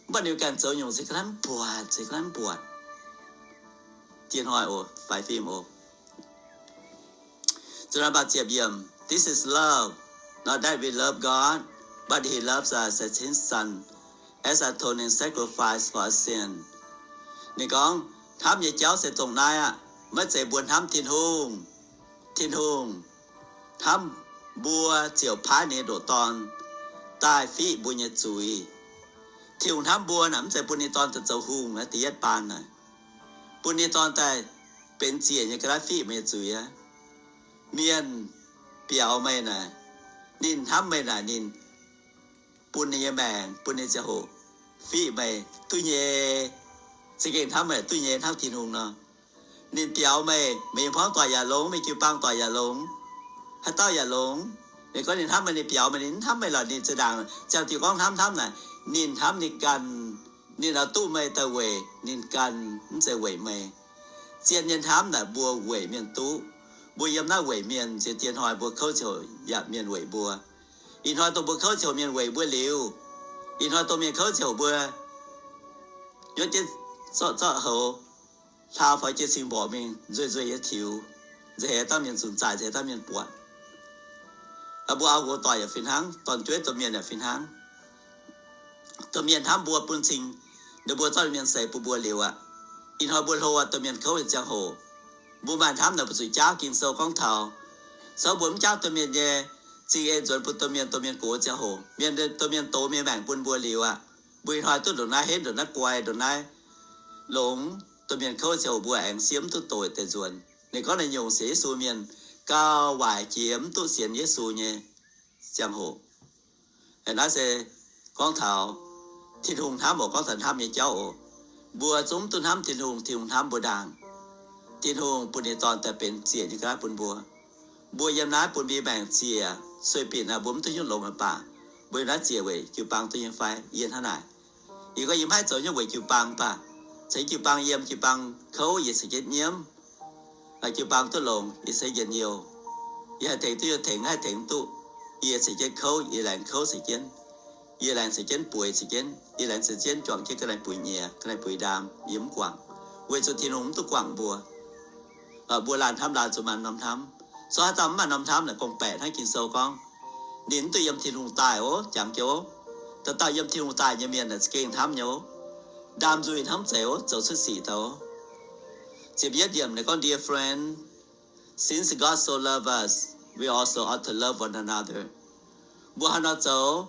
mv baac ninh ganh zoux nyungc se ga'naaiv mv buatc, se ga'naaiv mv buatc. Diex hnoi oc, faix fim oc. Ziepc naaiv baac ziepc yiemc, This is love, not that we love God, but He loves us and sent His Son as atoning sacrifice for our sin. Ninh gorngv, hnamv nyei jauv se dongh naaiv aqv, maiv zeiz mbuo hnamv Tin-Hungh. Tin-Hungh hnamv mbuo ziouc paaiv ninh nyei ndoqc Dorn daaih fiqv mbuo nyei zuiz. Tin-Hungh hnamv mbuo naaic mv zeiz bun ninh Dorn daaih zoux hungh naaiv da'yietv baan naaic, bun ninh Dorn daaih benx ziec nyei ga'naaiv fiqv meih nyei zuiz aqv. Mienh biaux meih naaic, ninh hnamv meih naaic, ninh bun ninh nyei maengc, bun ninh ziangh hoc fiqv meih duqv nyei. Za'gengh hnamv meih duqv nyei hnangv Tin-Hungh nor. Ninh biaux meih, meih nyei hmuangv doic yaac longx, meih jiu-baang doic yaac longx, haaix dauh yaac longx. Ninh gorngv ninh hnamv meih, ninh biaux meih, ninh mv hnamv meih lorqc, ninh zinh ndaangc ziangh diuh gorngv hnamv hnamv naaic, ninh hnamv ninh ganh. Ninh oix duqv meih daaih weic ninh ganh, mv zeiz weic meih. Zien nyei hnamv naaic mbuo weic mienh duqv. Mbuo yiem naaiv weic mienh, nziex diex hnoi mbuo kouv ziouc yaac mienh weic mbuo. Ih hnoi dongh mbuo kouv ziouc mienh weic mbuo liuz, ih hnoi dongh mienh kouv ziouc mbuo nyuotv jienv zorqv zorqv houx, hlaau faix jienv cing mborqc mingh nzueih nzueih nyei tiux, nziex heix dauh mienh zunc zaaic, nziex heix dauh mienh buatc. Mbuo auv nqox doic yaac fih hnangv, dorn-jueiv domh mienh yaac fih hnangv. Domh mienh hnamv mbuo bun cing, ninh mbuo zorqv mienh seix bun mbuo liuz aqv. Ih hnoi mbuo hlo aqv, domh mienh kouv nyei ziangh hoc, mbuo maaih hnamv naaic mbuo zuqc jaauv. Ging-Sou gorngv taux, se gorngv mbuo mv jaauv domh mienh nyei zingh en nzuonx bun domh mienh, domh mienh gox ziangh hoc, mienh, domh mienh dox mienh maengc bun mbuo liuz aqv. Mbuo ih hnoi duqv ndongc naaiv henv, ndongc naaiv guai, ndongc naaiv longx, domh mienh kouv ziangh hoc mbuo aengx siev mv duqv doqc deix nzuonx. Ninh gorngv naaiv nyungc sienx Yesu mienh gauh waaic jiex mv duqv sienx Yesu nyei ziangh hoc. Naaiv se gorngv taux Tin-Hungh hnamv oc, gorngv taux hnamv nyei jauv oc. Mbuo zungv mv duqv hnamv Tin-Hungh, Tin-Hungh hnamv mbuo ndaangc. Tin-Hungh bun ninh nyei Dorn daaih benx ziec nyei ga'naaiv bun mbuo. Mbuo yiem naaiv bun mbi maengc ziec, sueih binc naaic mbuo mv duqv hnyouv longx aqv baac, mbuo yiem naaiv ziec weic jiu-baang duqv nyei fai? Yie hnangv naaic. Yie gorngv yie mv haih zoux hnyouv weic jiu-baang baac, ceix jiu-baang yiem, jiu-baang kouv yie ceix jienv nyiemv. Jiu-baang duqv longx yie ceix njien-youh. Yie haih tengx duqv yie tengx, haih tengx duqv, yie ceix jienv kouv, yie laengz kouv ceix jienv. Yie laengz ceix jienv bueix ceix jienv, yie laengz ceix jienv juangc jienv ga'naaiv buix nyiex, ga'naaiv buix ndaam, yie mv guangc, weic zuqc Tin-Hungh mv duqv guangc mbuo. Mbuo laanh hnamv laanh zuqc maaih norm hnamv. Sou haaix dauh mv maaih norm hnamv naaic gorngv-baeqc hnangv Ging-Sou gorngv, ninh mv duqv yiem Tin-Hungh daaih oc, jangx jienv oc. Dauh dauh yiem Tin-Hungh daaih nyei mienh naaic za'gengh hnamv nyei oc. Ndaam nzuih hnamv zeiz oc, zoux cuotv sic daaih oc. Ziepc yietv yiemc naaic gorngv, Dear friend, since God so loved us, we also ought to love one another. Mbuo haaix nor zoux,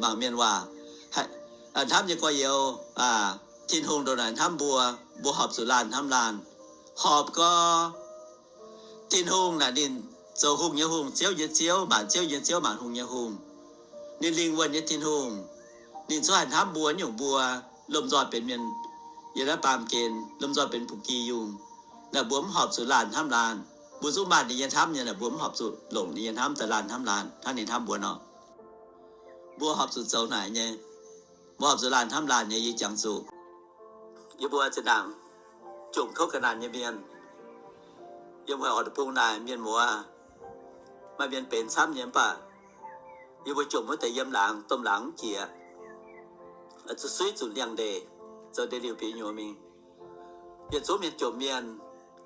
mangc mienh waac, hnamv nyei gorx-youz, Tin-Hungh ndongc naaic hnamv mbuo, mbuo horpc zuqc laanh hnamv laanh. Horpc gau. Tin-Hungh naaic ninh zoux hungh nyei Hungh, ziouv nyei Ziouv, maanc ziouv nyei Ziouv, maanc hungh nyei Hungh. Ninh lingh wuonh nyei Tin-Hungh. Ninh zungv haih hnamv mbuo nyungc mbuo lomh nzoih benx mienh yiem naaiv baamh gen, lomh nzoih benx bungx-gih yungh. Naaic mbuo mv horpc zuqc laanh hnamv laanh. Mbuo zungv maaih ninh nyei hnamv nyei, naaic mbuo mv horpc zuqc longc ninh nyei hnamv daaih laanh hnamv laanh hnangv ninh hnamv mbuo nor. Mbuo horpc zuqc zoux naaic nyei. Mbuo horpc zuqc laanh hnamv laanh nyei. Yie jangx zuqc yie mbuo zinh ndaangc jomc kouv ga'naanh nyei mienh, yiem wuov oix deic-bung naaic mienh muoz, maaih mienh benx camv nyei mv baac yie mbuo jomc wuov deix yiem laangz domh laangz mv jiex, zuqc suiv zunc liangx-ndeic, zoux ndeic-liuh biux nyuoz mingh. Yietc zungv mienh jomc mienh,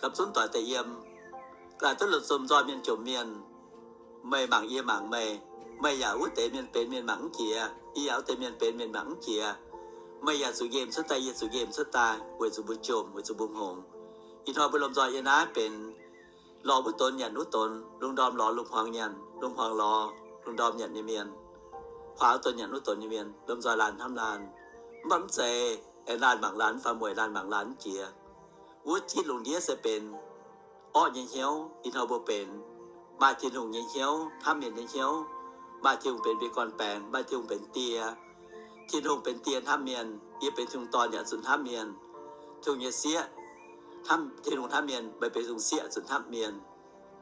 gapv zunv doic daaih yiem, gaax duqv lomh nzoih mienh jomc mienh. Meih mangc yie mangc meih, meih yaac wuov deix mienh benx mienh mangc mv jiex, yie yaac wuov deix mienh benx mienh mangc mv jiex. Meih yaac zuqc nqemh cuotv daaih, yie zuqc nqemh cuotv daaih, weic zuqc mbuo jomc, weic zuqc mbuo hngongx. Ih hnoi mbuo lomh nzoih yiem naaiv benx lorz wuov donx nyanc wuov donx, lungh ndorm lorz lungh hmuangx nyanc, lungh hmuangx lorz lungh ndorm nyanc nyei mienh, kuaaiv wuov donx nyanc wuov donx nyei mienh, lomh nzoih laanh hnamv laanh. Mv baac mv zeiz aengx laanh mangc laanh, mv fai mueic laanh mangc laanh mv jiex. Wuov jitv lungh ndiev se benx orqv nyei hnyouv. Ih hnoi mbuo benx maaih Tin-Hungh nyei hnyouv, hnamv mienh nyei hnyouv, maaih Tin-Hungh benx mbuo gorn-baengx, maaih Tin-Hungh benx die. Tin-Hungh benx die hnamv mienh, yie benx Tin-Hungh dorn yaac zuqc hnamv mienh. Tin-Hungh nyei sieqv, hnamv, Tin-Hungh hnamv mienh, meih benx Tin-Hungh sieqv zuqc hnamv mienh.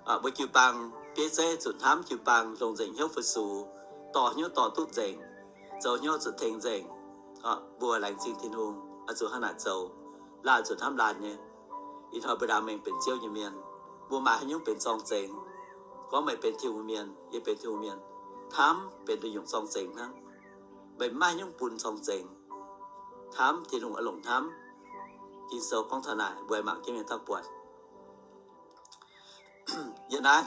Mbuo jiu-baang bieiv zeiv zuqc hnamv jiu-baang, longc nzengc hnyouv fu-sux, dorh hnyouv dorh duqv nzengc, zoux hnyouv zuqc tengx nzengc. Mbuo laengz zingh Tin-Hungh, oix zuqc hnangv naaic zoux, laanh zuqc hnamv laanh nyei. Ih hnoi mbuo ndaangc mengh benx Ziouv nyei mienh, mbuo maaih haaix nyungc benx zorng-zengx. Gorngv meih benx Tin-Hungh mienh, yie benx Tin-Hungh mienh, hnamv benx duqv nyungc zorng-zengx hnangv. Meih mv maaih haaix nyungc bun zorng-zengx. Hnamv, Tin-Hungh oix longc hnamv. Ging-Sou gorngv taux naaic, mbuo mangc jienv mingh daaih buatc. Yiem naaiv,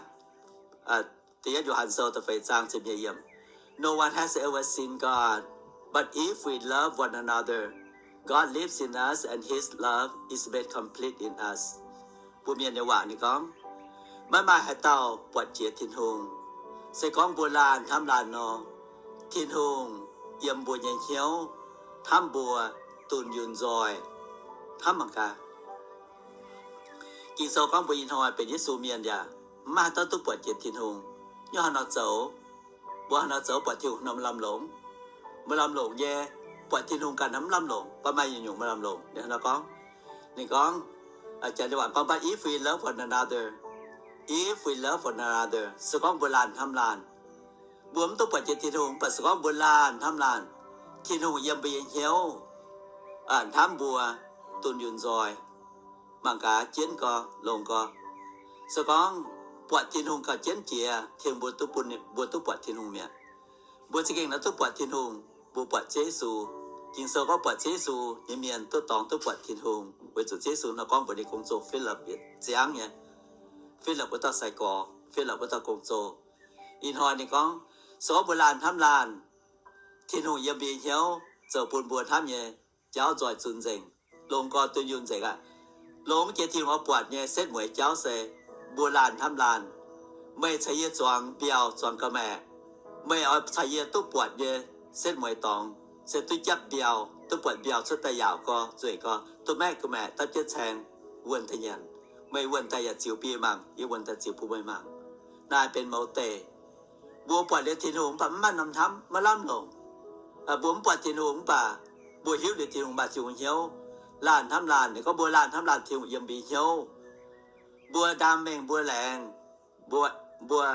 Da'yietv Yo^han Sou da'feix zaang ziepc nyeic yiemc, No one has ever seen God, but if we love one another, God lives in us and his love is made complete in us. Mbuo Mienh nyei waac ninh gorngv, maiv maaih haaix dauh buatc jiex Tin-Hungh. Se gorngv mbuo laanh hnamv laanh nor, Tin-Hungh yiem mbuo nyei hnyouv hnamv mbuo dunh yunh nzoih hnamv mangc gaax. Ging-Sou gorngv mbuo ih hnoi benx Yesu mienh yaac mv maaih haaix dauh duqv buatc jiex Tin-Hungh. Nyungc haaix nor zoux? Mbuo haaix nor zoux buatc Tin-Hungh nor maiv lamh longc? Maiv lamh longc nyei. Buatc Tin-Hungh ganh mv lamh longc, mv baac maaih nyungc-nyungc maiv lamh longc. Ninh hnangv nor gorngv, ninh gorngv, janx nyei waac gorngv, but if we love one another, if we love one another, se gorngv mbuo laanh hnamv laanh, mbuo mv duqv buatc jiex Tin-Hungh, mv baac se gorngv mbuo laanh hnamv laanh, Tin-Hungh yiem mbuo nyei hnyouv hnamv mbuo dunh yunh nzoih. Mangc gaax, jienv gau, longx gau. Se gorngv buatc Tin-Hungh gauh jienv jiex, Tin-Hungh mbuo duqv bun, mbuo duqv buatc Tin-Hungh mi'aqv. Mbuo za'gengh nor duqv buatc Tin-Hungh, mbuo buatc Ziouv Yesu. Ging-Sou gorngv buatc Ziouv Yesu nyei mienh duqv dorngx duqv buatc Tin-Hungh, weic zuqc Ziouv Yesu nor gorngv mbuox ninh gong-zoh Filipv yietc ziangv nyei. Filipv wuov dauh sai-gorx, Filipv wuov dauh gong-zoh. Ih hnoi ninh gorngv, se gorngv mbuo laanh hnamv laanh, Tin-Hungh yiem mbuo nyei hnyouv zoux bun mbuo hnamv nyei jauv nzoih zunh nzengc, longx gau, dunh yunh nzengc aqv. Longx jiex Tin-Hungh oix buatc nyei setv mueiz jauv se mbuo laanh hnamv laanh. Meih caux yie zuangx mbiauh, zuangx ga'maeqc, meih oix caux yie duqv buatc nyei setv mueiz dorngx se duqv japv mbiauh, duqv buatc mbiauh cuotv daaih yaauc gau, nzueic gau, duqv maeqv ga'maeqc dapv jienv caeng, wuonh daaih nyanc. Meih wuonh daaih yaac ziux bun yie mangc, yie wuonh daaih ziux bun meih mangc. Naaiv benx mouz deic. Mbuo buatc liuz Tin-Hungh mv baac mv maaih norm hnamv, maiv lamh longc. Mbuo mv buatc Tin-Hungh mv baac mbuo hiuv liuz Tin-Hungh maaih Tin-Hungh hnyouv, laanh hnamv laanh. Ninh gorngv mbuo laanh hnamv laanh, Tin-Hungh yiem mbuo nyei hnyouv. Mbuo ndaam mengh, mbuo laengz, mbuo, mbuo,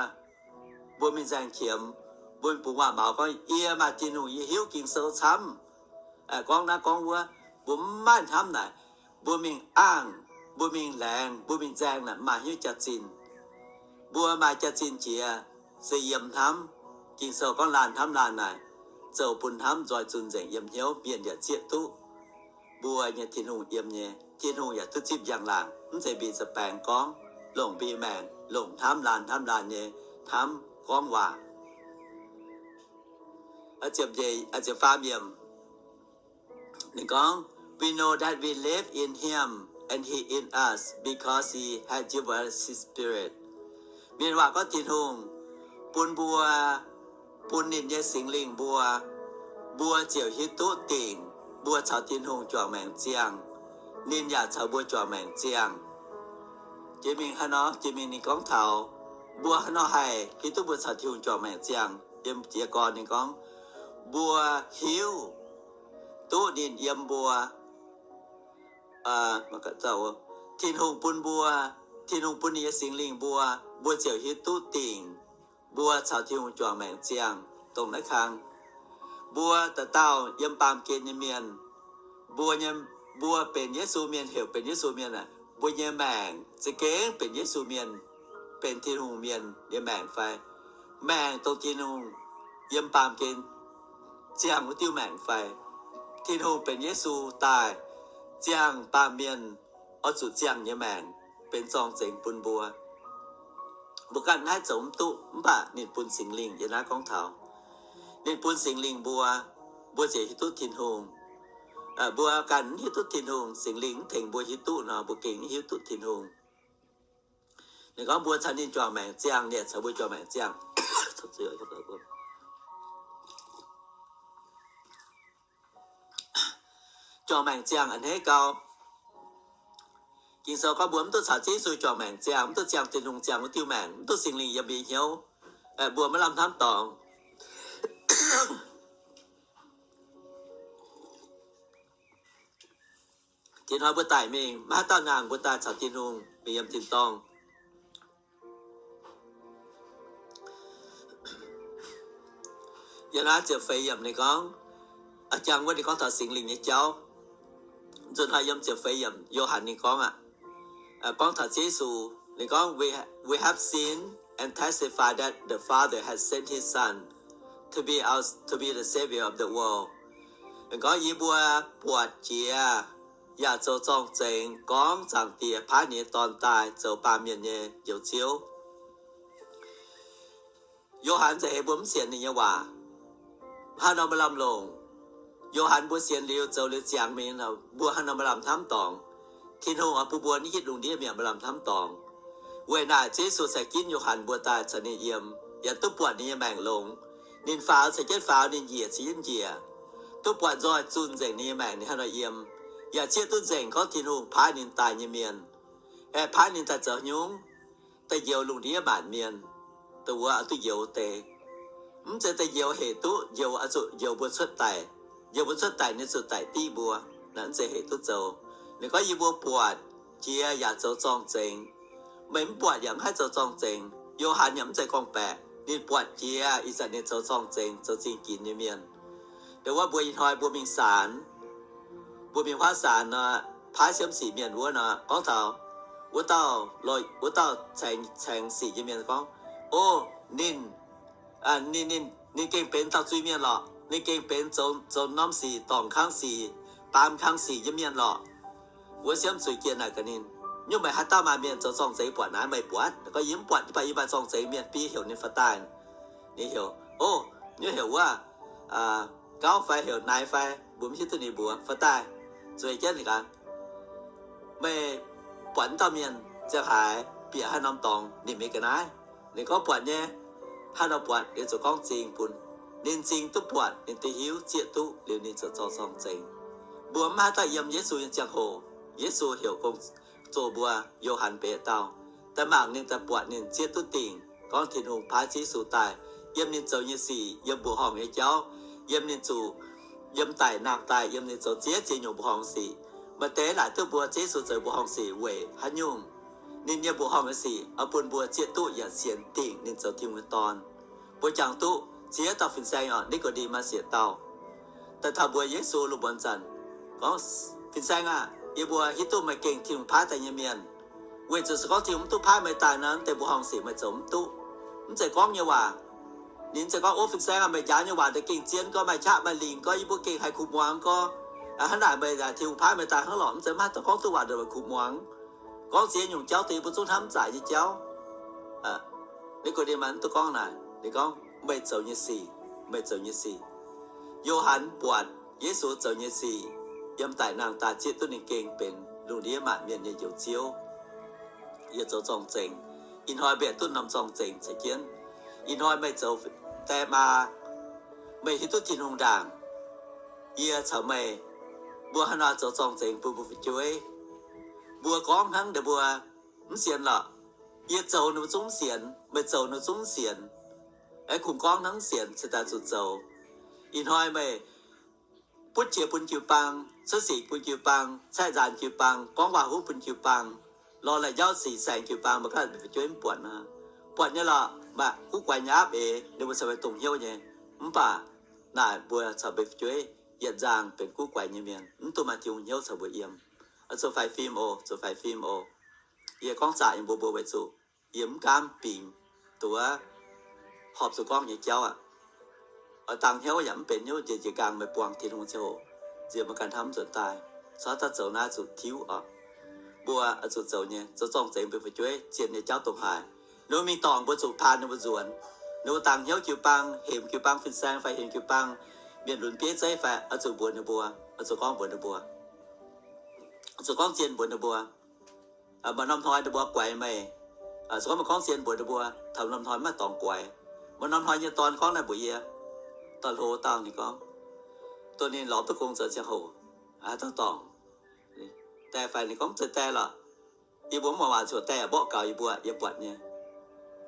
mbuo mingh nzaeng qiemx, mbuo mingh bungx waac-maux gorngv, yie maaih Tin-Hungh, yie hiuv Ging-Sou camv. Gorngv naaiv gorngv wuov, mbuo mv maaih hnamv naaic. Mbuo mingh angh, mbuo mingh laengz, mbuo mingh nzaeng naaic maaih hnyouv jaax-zinh. Mbuo maaih jaax-zinh jiex se yiem hnamv. Ging-Sou gorngv laanh hnamv laanh naaic, zoux bun hnamv nzoih zunh nzengc yiem hnyouv, mienh yaac zieqv duqv mbuo nyei Tin-Hungh yiem nyei. Tin-Hungh yaac duqv zipv njang-laangc, mv zeiz mbi za'baengx gorngv, longc mbi maengc, longc hnamv laanh hnamv laanh nyei hnamv gorngv waac. Ziepc faam yiemc, ninh gorngv, We know that we live in him and he in us because he has given us his Spirit. Mienh waac gorngv Tin-Hungh bun mbuo, bun ninh nyei Singx Lingh mbuo, mbuo ziouc hiuv duqv dingc mbuo caux Tin-Hungh juangc maengc ziangh, ninh yaac caux mbuo juangc maengc ziangh. Jiex mingh haaix nor, jiex mingh ninh gorngv taux mbuo haaix nor haih hiuv duqv mbuo caux Tin-Hungh juangc maengc ziangh. Yiem jiez gorn ninh gorngv, mbuo hiuv duqv ninh yiem mbuo. Tin-Hungh bun mbuo, Tin-Hungh bun ninh nyei Singx Lingh mbuo, mbuo ziouc hiuv duqv dingc mbuo caux Tin-Hungh juangc maengc ziangh. Dongh naaiv kang, mbuo dauh dauh yiem baamh gen nyei mienh, mbuo nyei, mbuo benx Yesu mienh, heuc benx Yesu mienh aeqv, mbuo nyei maengc za'gengh benx Yesu mienh, benx Tin-Hungh mienh nyei maengc fai? Maengc dongh Tin-Hungh yiem baamh gen ziangh wuov diuh maengc fai? Tin-Hungh benx Yesu daaih ziangh baamh mienh oix zuqc ziangh nyei maengc, benx zorng-zengx bun mbuo. Mbuo ganh haih zoux mv duqv, mv baac ninh bun Singx Lingh. Yie naaiv gorngv taux ninh bun Singx Lingh mbuo, mbuo ziouc hiuv duqv Tin-Hungh. Mbuo ganh mv hiuv duqv Tin-Hungh, Singx Lingh mv tengx mbuo hiuv duqv nor, mbuo gengh mv hiuv duqv Tin-Hungh. Ninh gorngv mbuo caux ninh juangc maengc ziangh, ninh caux mbuo juangc maengc ziangh. Juangc maengc ziangh a'hneiv gau. Ging-Sou gorngv mbuo mv duqv caux Ziouv Yesu juangc maengc ziangh, mv duqv ziangh Tin-Hungh ziangh wuov diuh maengc, mv duqv Singx Lingh yiem mbuo hnyouv, mbuo maiv lamh hnamv dorngx. Tin-Hungh mbuo daic mingh, maiv haaix dauh nangh mbuo daaih caux Tin-Hungh mingh yiem tin-dorngh. Yiem naaiv ziepc feix yiemc ninh gorngv, jangx wuov ninh gorngv taux Singx Lingh nyei jauv. Nzunc hnoi yiem ziepc feix yiemc Yo^han ninh gorngv aqv, gorngv taux Yesu, ninh gorngv, We have seen and testify that the Father has sent his Son to be our, to be the Savior of the world. Ninh gorngv, yie mbuo buatc jiex yaac zoux zorng-zengx gorngv Zaangc Diex paaiv ninh nyei Dorn daaih zoux baamh mienh nyei Njoux Ziouv. Yo^han za'eix mbuo mv sienx ninh nyei waac. Haaix nor mbuo lamh longc? Yo^han mbuo sienx liuz zoux liuz ziangx mingh, mbuo haaix nor mbuo lamh hnamv dorngx? Tin-Hungh oix bun mbuo naaiv hitv lungh ndiev mienh mbuo lamh hnamv dorngx. Weic naaic Ziouv Yesu ceix ginv Yo^han mbuo daaih caux ninh yiem, yaac duqv buatc ninh nyei maengc longx. Ninh faaux caux jienv faaux, ninh njiec caux jienv njiec, duqv buatc nzoih zunh nzengc ninh nyei maengc ninh haaix nor yiem, yaac zieqv duqv nzengc gorngv Tin-Hungh paaiv ninh daaih nyei mienh. Aeqv, paaiv ninh daaih zoux nyungc? Daaih njoux lungh ndiev maanc mienh. Dongh wuov oix duqv njoux deix. Mv zeiz daaih njoux hec duqv, njoux oix zuqc njoux mbuo cuotv daic. Njoux mbuo cuotv daic ninh zuqc daic div mbuo. Naaiv mv zeiz hec duqv zoux. Ninh gorngv yie mbuo buatc jiex yaac zoux zorng-zengx. Meih mv buatc yaac mv haih zoux zorng-zengx. Yo^han yaac mv zeiz gorngv-baeqc. Ninh buatc jiex ih zanc ninh zoux zorng-zengx, zoux zingh ginx nyei mienh. Dongh wuov mbuo ih hnoi mbuo mingh saanx, mbuo mingh huaav saanx nor, paaiv siemv sic mienh wuov nor, gorngv taux wuov dauh, wuov dauh caengx sic nyei mienh gorngv, O, ninh, ninh, ninh, ninh gengh benx dauh zuiz-mienh lorqc. Ninh gengh benx zoux, zoux norm sic, dorngc kang sic, baamz kang sic nyei mienh lorqc. Wuov siemv zuiz jiex naaic gaax ninh, Nyungc meih haaix dauh maaih mienh zoux zorng-zengx buatc naaiv? Meih buatc? Gorngv, Yie mv buatc, mv baac yie maaih zorng-zengx mienh biei heuc ninh faaux daaih. Ninh heuc, O, nyungc heuc wuov Gauv fai heuc Naaiv fai, mbuo mv hiuv duqv ninh mbuox. Faaux daaih zueiz jienv ninh gaax, Meih buatc wuov dauh mienh ziangh haaix? Bieqc haaix norm dorngx? Ninh mingh ga'naaiv. Ninh gorngv, Buatc nyei. Haaix nor buatc? Ninh ziouc gorngv zingh bun ninh. Zingh duqv buatc, ninh duqv hiuv, zieqv duqv, liuz ninh ziouc zoux zorng-zengx. Mbuo mv haaix dauh yiem Yesu nyei ziangh hoc, Yesu heuc gong zoh mbuo, Yo^han benx dauh, daaih mangc ninh, daaih buatc ninh, zieqv duqv dingc. Gorngv Tin-Hungh paaiv Ziouv Yesu daaih, yiem ninh zoux nyei sic, yiem mbuoqc horngh nyei jauv, yiem ninh zuqc, yiem daic nangh daaih, yiem ninh zoux ziex ziex nyungc mbuoqc horngh sic. Maaih deix laaic duqv mbuo Ziouv Yesu zoux mbuoqc horngh sic weic haaix nyungc? Ninh nyei mbuoqc horngh nyei sic oix bun mbuo zieqv duqv yaac sienx dingc ninh zoux Tin-Hungh nyei Dorn. Mbuo jangx duqv ziex dauh fin-saeng oc, Nikodem maaih siec dauh daaih taux mbuox Yesu lungh muonz zanc gorngv, Fin-saeng aah! Yie mbuo hiuv duqv meih gengh Tin-Hungh paaiv daaih nyei mienh. Weic zuqc se gorngv Tin-Hungh mv duqv paaiv meih daaih nor, deix mbuoqc horngh sic meih zoux mv duqv. Mv zeiz gorngv nyei waac. Ninh mv zeiz gorngv, O fin-saeng aah, meih njaaux nyei waac daaih gengh zien gorx, maaih qaqv maaih lingc gorx, yie mbuo gengh haih kuh muangx gorx. Hnangv naaic meih Tin-Hungh paaiv meih daaih hnangv lorqc, mv zeiz, maiv haih gorngv duqv waac dongh meih kuh muangx. Gorngv ziex nyungc jauv dongh yie mbuo zungv hnamv zaqc nyei jauv. Nikodem maiv duqv gorngv naaic. Ninh gorngv, Meih zoux nyei sic, meih zoux nyei sic. Yo^han buatc Yesu zoux nyei sic, yiem daic nangh daaih zieqv duqv ninh gengh benx lungh ndiev maanc mienh nyei Njoux Ziouv. Yie zoux zorng-zengx, ih hnoi mbuo duqv norm zorng-zengx caux jienv. Ih hnoi meih zoux die maa, meih hiuv duqv Tin-Hungh ndaangc. Yie caux meih mbuo haaix nor zoux zorng-zengx bun mbuo fu'jueiv? Mbuo gorngv hnangv ninh mbuo mv sienx lorqc. Yie zoux ninh mbuo zungv mv sienx, meih zoux ninh mbuo zungv mv sienx. Aeqv, kungx gorngv hnangv mv sienx, cingx daaih zuqc zoux. Ih hnoi meih butv qiex bun jiu-baang, cuotv sic bun jiu-baang, caeqv nzaanx jiu-baang, gorngv waac-huv bun jiu-baang, lorz la'nyauv sic saeng jiu-baang, mbuo ganh fu'jueiv mv buatc nor. Buatc nyei lorqc, mv baac guv guaix nyei aapv eix ninh mbuo caux meih dongh hnyouv nyei. Mv baac naaic mbuo caux meih fu'jueiv yietc nzangc benx guv guaix nyei mienh, mv dungx maaih Tin-Hungh hnyouv caux mbuo yiem. Oix zuqc faix fim oc, zuqc faix fim oc. Yie gorngv zaqc yiem mbuo mbuo weic zuqc yie mv gaamv bingx duqv horpc zuqc gorngv nyei jauv aqv. Oix dangh hnyouv yaac mv benx hnyouv, njiec njiec nqaang meih buangh Tin-Hungh ziangh hoc, nziex meih ganh hnamv nzuonx daaih. Caux daaih zoux naaiv zuqc tiuv oc. Mbuo oix zuqc zoux nyei, zoux zorng-zengx mbuo fu'jueiv zien nyei jauv dongh haaix. Ninh mbuo mingh dorngc mbuo zuqc paan ninh mbuo nzuonx. Ninh mbuo dangh hnyouv jiu-baang, hemx jiu-baang fin-saeng fai hemx jiu-baang mienh lunx bieiv zeiv fai, oix zuqc mbuox ninh mbuo, oix zuqc gorngv mbuox ninh mbuo, oix zuqc gorngv zien mbuox ninh mbuo. Maaih norm hnoi ninh mbuo guaix meih, se gorngv meih gorngv zien mbuox ninh mbuo, taux norm hnoi maiv dorngx guaix. Maaih norm hnoi nyei dorn gorngv naaiv mbuox yie, dorn-hlo dauh ninh gorngv, dongh ninh lorz duqv gong zoux ziangh hoc, haaix dauh dorngc, die fai? Ninh gorngv, Mv zeiz die lorqc. Yie mbuo mv muangx waac ziouc die yaac mborqv gaux yie mbuo, yie buatc nyei.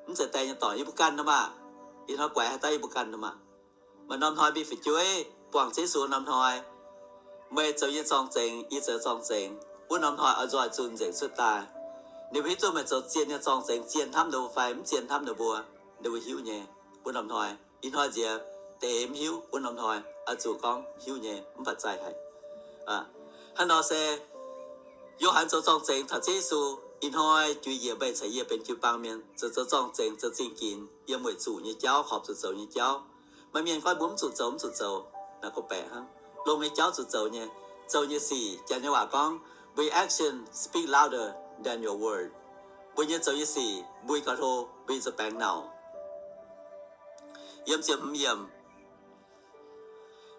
Mv zeiz die nyei dorngc, yie mbuo ganh nor maah. Ih hnoi guaix haaix dauh yie mbuo ganh nor maah. Maaih norm hnoi mbuo fu'jueiv buangh Ziouv Yesu norm hnoi, meih zoux nyei zorng-zengx, yie zoux zorng-zengx, wuov norm hnoi oix nzoih zunh nzengc cuotv daaih. Ninh mbuo hiuv duqv meih zoux zien nyei zorng-zengx, zien hnamv ninh mbuo fai mv zien hnamv ninh mbuo, ninh mbuo hiuv nyei. Wuov norm hnoi, ih hnoi nziex deix mv hiuv, wuov norm hnoi oix zuqc gorngv hiuv nyei, mv baac zaih haic. Hnangv nor se Yo^han zoux zorng-zengx taux Ziouv Yesu, ih hnoi juix njiec meih caux yie benx jiu-baang mienh, zoux zoux zorng-zengx, zoux zingh ginx, yiem weic zuqc nyei jauv, horpc zuqc zoux nyei jauv. Maaih mienh gorngv mbuo mv zuqc zoux, mv zuqc zoux, naaiv gorngv baeqc hnangv. Longx nyei jauv zuqc zoux nyei, zoux nyei sic, Janx nyei waac gorngv, we action speak louder than your word. Mbuo nyei zoux nyei sic mbui gauh hlo mbuo nyei nza'baengx nauc. Yiem ziepc hmz yiemc,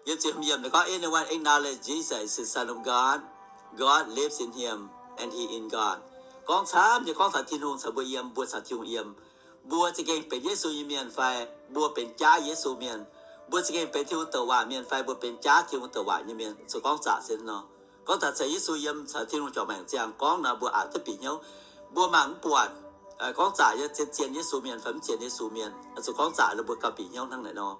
yiem ziepc hmz yiemc naaiv gorngv, Anyone acknowledge Jesus as the Son of God, God lives in him, and he in God. Gorngv camv nyei gorngv taux Tin-Hungh caux mbuo yiem, mbuo caux Tin-Hungh yiem. Mbuo za'gengh benx Yesu nyei mienh fai mbuo benx jaav Yesu mienh? Mbuo za'gengh benx Tin-Hungh douc waac mienh fai mbuo benx jaav Tin-Hungh douc waac nyei mienh? Zuqc gorngv zaqc se nor. Gorngv taux caux Yesu yiem, caux Tin-Hungh juangc maengc ziangh gorngv nor, mbuo aqc duqv bieqc hnyouv. Mbuo mangc mv buatc gorngv zaqc nyei zien, zien Yesu mienh fai mv zien Yesu mienh. Zuqc gorngv zaqc nor mbuo gauh bieqc hnyouv hnangv naaic nor.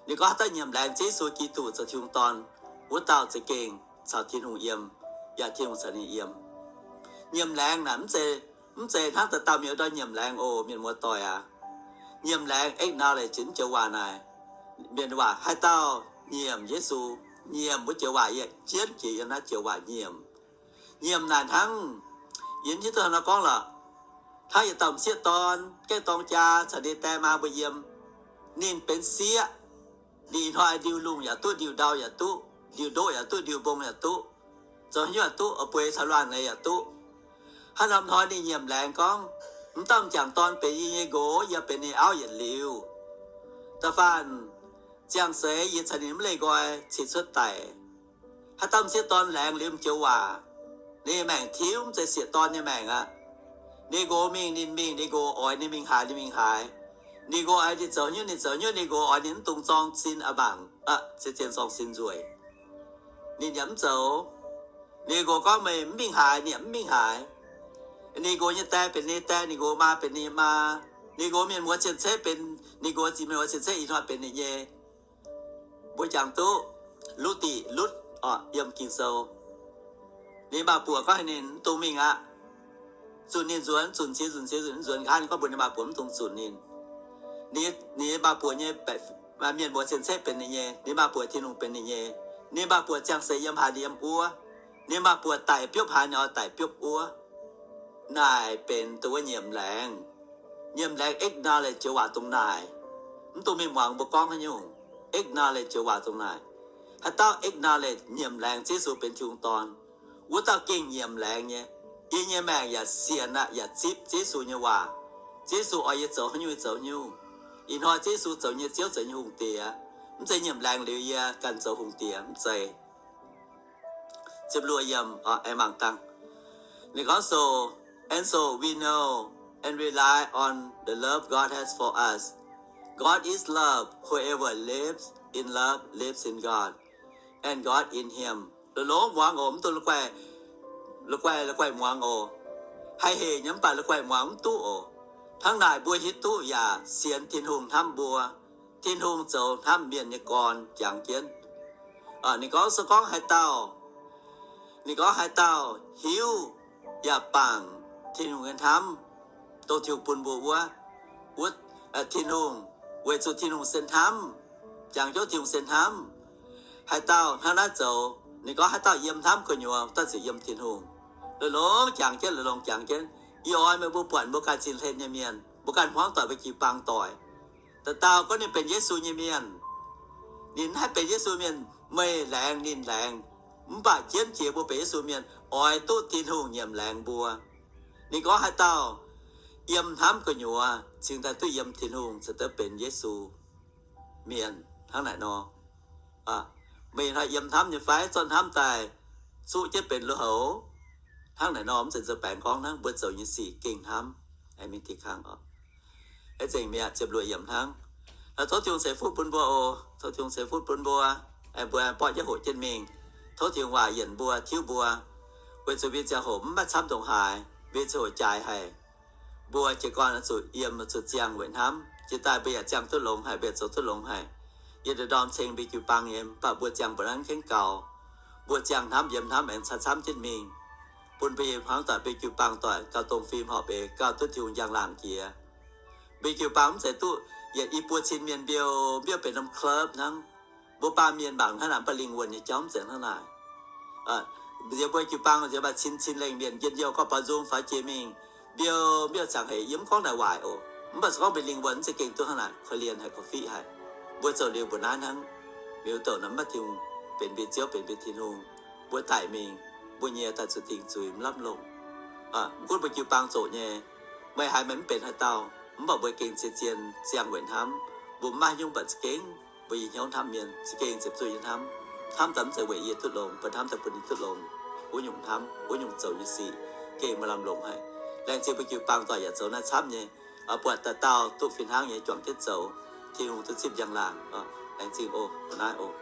Ninh gorngv haaix dauh nyiemc laengz Ziouv Yesu Giduc zoux Tin-Hungh Dorn, wuov dauh za'gengh caux Tin-Hungh yiem, yaac Tin-Hungh caux ninh yiem. Nyiemc laengz naaic mv zeiz, mv zeiz hnangv dauh dauh mienh wuov dauh nyiemc laengz oc, mienh muoz-doic aac. Nyiemc laengz, acknowledge, mv joux waac naaic, mienh waac haaix dauh nyiemc Yesu, nyiemc wuov joux waac, yie jienv jiex yiem naaiv joux waac nyiemc. Nyiemc naaic hnangv, yie hiuv duqv hnangv nor gorngv lorqc, hnangv yietc dauh m'sieqv dorn gaeqv dorng jaa caux ninh die maa mbuo yiem. Ninh benx sieqv, ninh hnoi ndiux lungh yaac duqv, ndiux ndau yaac duqv, ndiux ndoqv yaac duqv, ndiux mbong yaac duqv, zoux haaix nyungc yaac duqv, oix bueix caux luangh neix yaac duqv. Haaix norm hnoi ninh nyiemc laengz gorngv, mv dauh m'jangc dorn benx yie nyei nqox, yie benx ninh auv yietc liuz. Da'faanh ziangh seix yie caux ninh mv leih nqoi ceix cuotv daic. Haaix dauh m'sieqv dorn laengz liuz m'joux waac, ninh maengc tiuv, mv zeiz sieqv dorn nyei maengc aqv. Ninh nqox mingh ninh mingh, ninh nqox oix ninh mingh haaix ninh mingh haaix. Ninh nqox oix ninh zoux haaix nyungc ninh zoux haaix nyungc, ninh nqox oix ninh mv dungx zorng sin aqv mangc, se zien zorng sin nzueic. Ninh yaac mv zoux. Ninh nqox gorngv meih mv mingh haaix, ninh yaac mv mingh haaix. Ninh nqox nyei die benx ninh die, ninh nqox maa benx ninh maa. Ninh nqox mienh muoz cien-ceqv benx, ninh nqox mienh muoz cien-ceqv ih hnoi benx ninh nyei. Mbuo jangx duqv Lutv Diqc, Lutv, orqc, yiem Ging-Sou. Ninh maa-buoc gorngv haaix ninh mv dungx mingh aqv. Zunc ninh nzuonx, zunc cie, zunc cie, zunc nzuonx nqa'haav ninh gorngv mbuox ninh maa-buoc mv dungx zunc ninh. Ninh, ninh maa-buoc nyei mienh mbuo cien-ceqv benx ninh nyei. Ninh maa-buoc Tin-Hungh benx ninh nyei. Ninh maa-buoc ziangh seix yiem haaix ninh yiem wuov. Ninh maa-buoc daic biopv haaix ninh oix daic biopv wuov. Naaic benx dongh wuov nyiemc laengz. Nyiemc laengz acknowledge joux waac dongh naaic. Mv dungx mingh muangx mbuo gorngv haaix nyungc. Acknowledge joux waac dongh naaic. Haaix dauh acknowledge nyiemc laengz Ziouv Yesu benx Tin-Hungh Dorn, wuov dauh gengh nyiemc laengz nyei. Yie nyei maengc yaac sienx aqv, yaac zipv Ziouv Yesu nyei waac. Ziouv Yesu oix yie zoux haaix nyungc yie zoux haaix nyungc. Ih hnoi Ziouv Yesu zoux nyei Ziouv, zoux nyei Hungh Diex. Mv zeiz nyiemc laengz liuz yie ganh zoux Hungh Diex, mv zeiz. Ziepc luoqc yiemc, aengx mangc dangh. Ninh gorngv so, and so we know and rely on the love God has for us. God is love. Whoever lives in love lives in God, and God in him. Longx-longx muangx oc, mv dungx la'guaih, la'guaih, la'guaih muangx oc. Haih hec nyei mv baac la'guaih muangx mv duqv oc. Hnangv naaic mbuo hiuv duqv yaac sienx Tin-Hungh hnamv mbuo. Tin-Hungh zoux hnamv mienh nyei gorn jangx jienv. Ninh gorngv se gorngv haaix dauh, ninh gorngv haaix dauh hiuv yaac bangc Tin-Hungh nyei hnamv, dongh Tin-Hungh bun mbuo wuov, wuov, Tin-Hungh, weic zuqc Tin-Hungh se hnamv, jangx jienv Tin-Hungh se hnamv. Haaix dauh hnangv naaiv zoux, ninh gorngv haaix dauh yiem hnamv gu'nyuoz, dauh ziouc yiem Tin-Hungh. Longx-longx jangx jienv, longx-longx jangx jienv. Yie oix meih mbuo buatc mbuo ganh cin-hlen nyei mienh, mbuo ganh hmuangv doic mbuo jiu-baang doic. Dauh dauh gorngv ninh benx Yesu nyei mienh, ninh haih benx Yesu mienh, meih laengz ninh laengz. Mv baac jienv jiex mbuo benx Yesu mienh oix duqv Tin-Hungh nyiemc laengz mbuo. Ninh gorngv haaix dauh yiem hnamv gu'nyuoz cingx daaih duqv yiem Tin-Hungh, cingx daaih benx Yesu mienh hnangv naaic nor. Meih hnoi yiem hnamv nyei fai? Zorqv hnamv daaih zuqv jienv benx lui-houx hnangv naaic nor, mv zeiz nzou baengx gorngv hnangv. Mbuo zoux nyei sic gengh hnamv. Aengx mingh diqc kangv oc. Aengx zengc mi'aqv, ziepc luoqc yiemc hnangv. Tov Tin-Hungh ceix fuqv bun mbuo oc. Tov Tin-Hungh ceix fuqv bun mbuo. Aengx mbuo borqv jienv hoqc jienv mingh. Tov Tin-Hungh waac yienc mbuo, tiuv mbuo. Weic zuqc mbuo ziangh hoc mv maaih camv ndongc haaix, mbuo ziangh hoc jaaix haic. Mbuo jiez gorn zuqc yiem, zuqc ziangh weic hnamv. Jiex daaih mbuo yaac ziangh duqv longx haic, mbuo yaac zoux duqv longx haic. Yie nduqc ndorm ceng mbuo jiu-baang nyei, mv baac mbuo ziangh mbuo hnangv kengv gaux. Mbuo ziangh hnamv, yiem hnamv, aengx camv-camv jienv mingh, bun mbuo hmuangv doic, mbuo jiu-baang doic gauh dongh fim horpc eix, gauh duqv Tin-Hungh njang-laangc jiex. Mbuo jiu-baang mv zeiz duqv yietc i buo cin mienh mbiouh mbiouh benx norm club hnangv. Mbuo baamh mienh mangc hnangv naaic, mv baac lingh wuonh nyei jauv mv zeiz hnangv naaic. Nziex mbuo jiu-baang nziex maaih cin cin lengh mienh njien-youh gorngv baaux nzung faaux jiex mingh, mbiouh mbiouh ziangh haic. Yie mv gorngv naaic waaic oc, mv baac se gorngv mbuo lingh wuonh mv zeiz gengh duqv hnangv naaic, korv-lienh haic, korv-fiqv haic. Mbuo zoux liuz mbuo naaiv hnangv, miuc douc nor mv maaih Tin-Hungh benx mbuo Ziouv, benx mbuo Tin-Hungh. Mbuo daic mingh, mbuo nyei daaih zuqc dingc zuiz mv lamh longc. Mv gunv mbuo jiu-baang zoqc nyei, meih haiz meih mv benx haaix dauh, mv baac mbuo gengh zien-zien ziangh weic hnamv. Mbuo mv maaih nyungc, mv baac za'gengh mbuo nyei hnyouv hnamv mienh, za'gengh ziepc zuoqv nyei hnamv. Hnamv daaih mv zeiz weic yie duqv longx, mv baac hnamv daaih bun ninh duqv longx. Wuov nyungc hnamv, wuov nyungc zoux nyei sic gengh maaih lamh longc haic. Laengz zingh mbuo jiu-baang doic yaac zoux naaiv camv nyei, buatc dauh dauh duqv fih hnangv nyei juangc jienv zoux, Tin-Hungh duqv zipv njang-laangc. Laengz zingh oc, naaiv oc.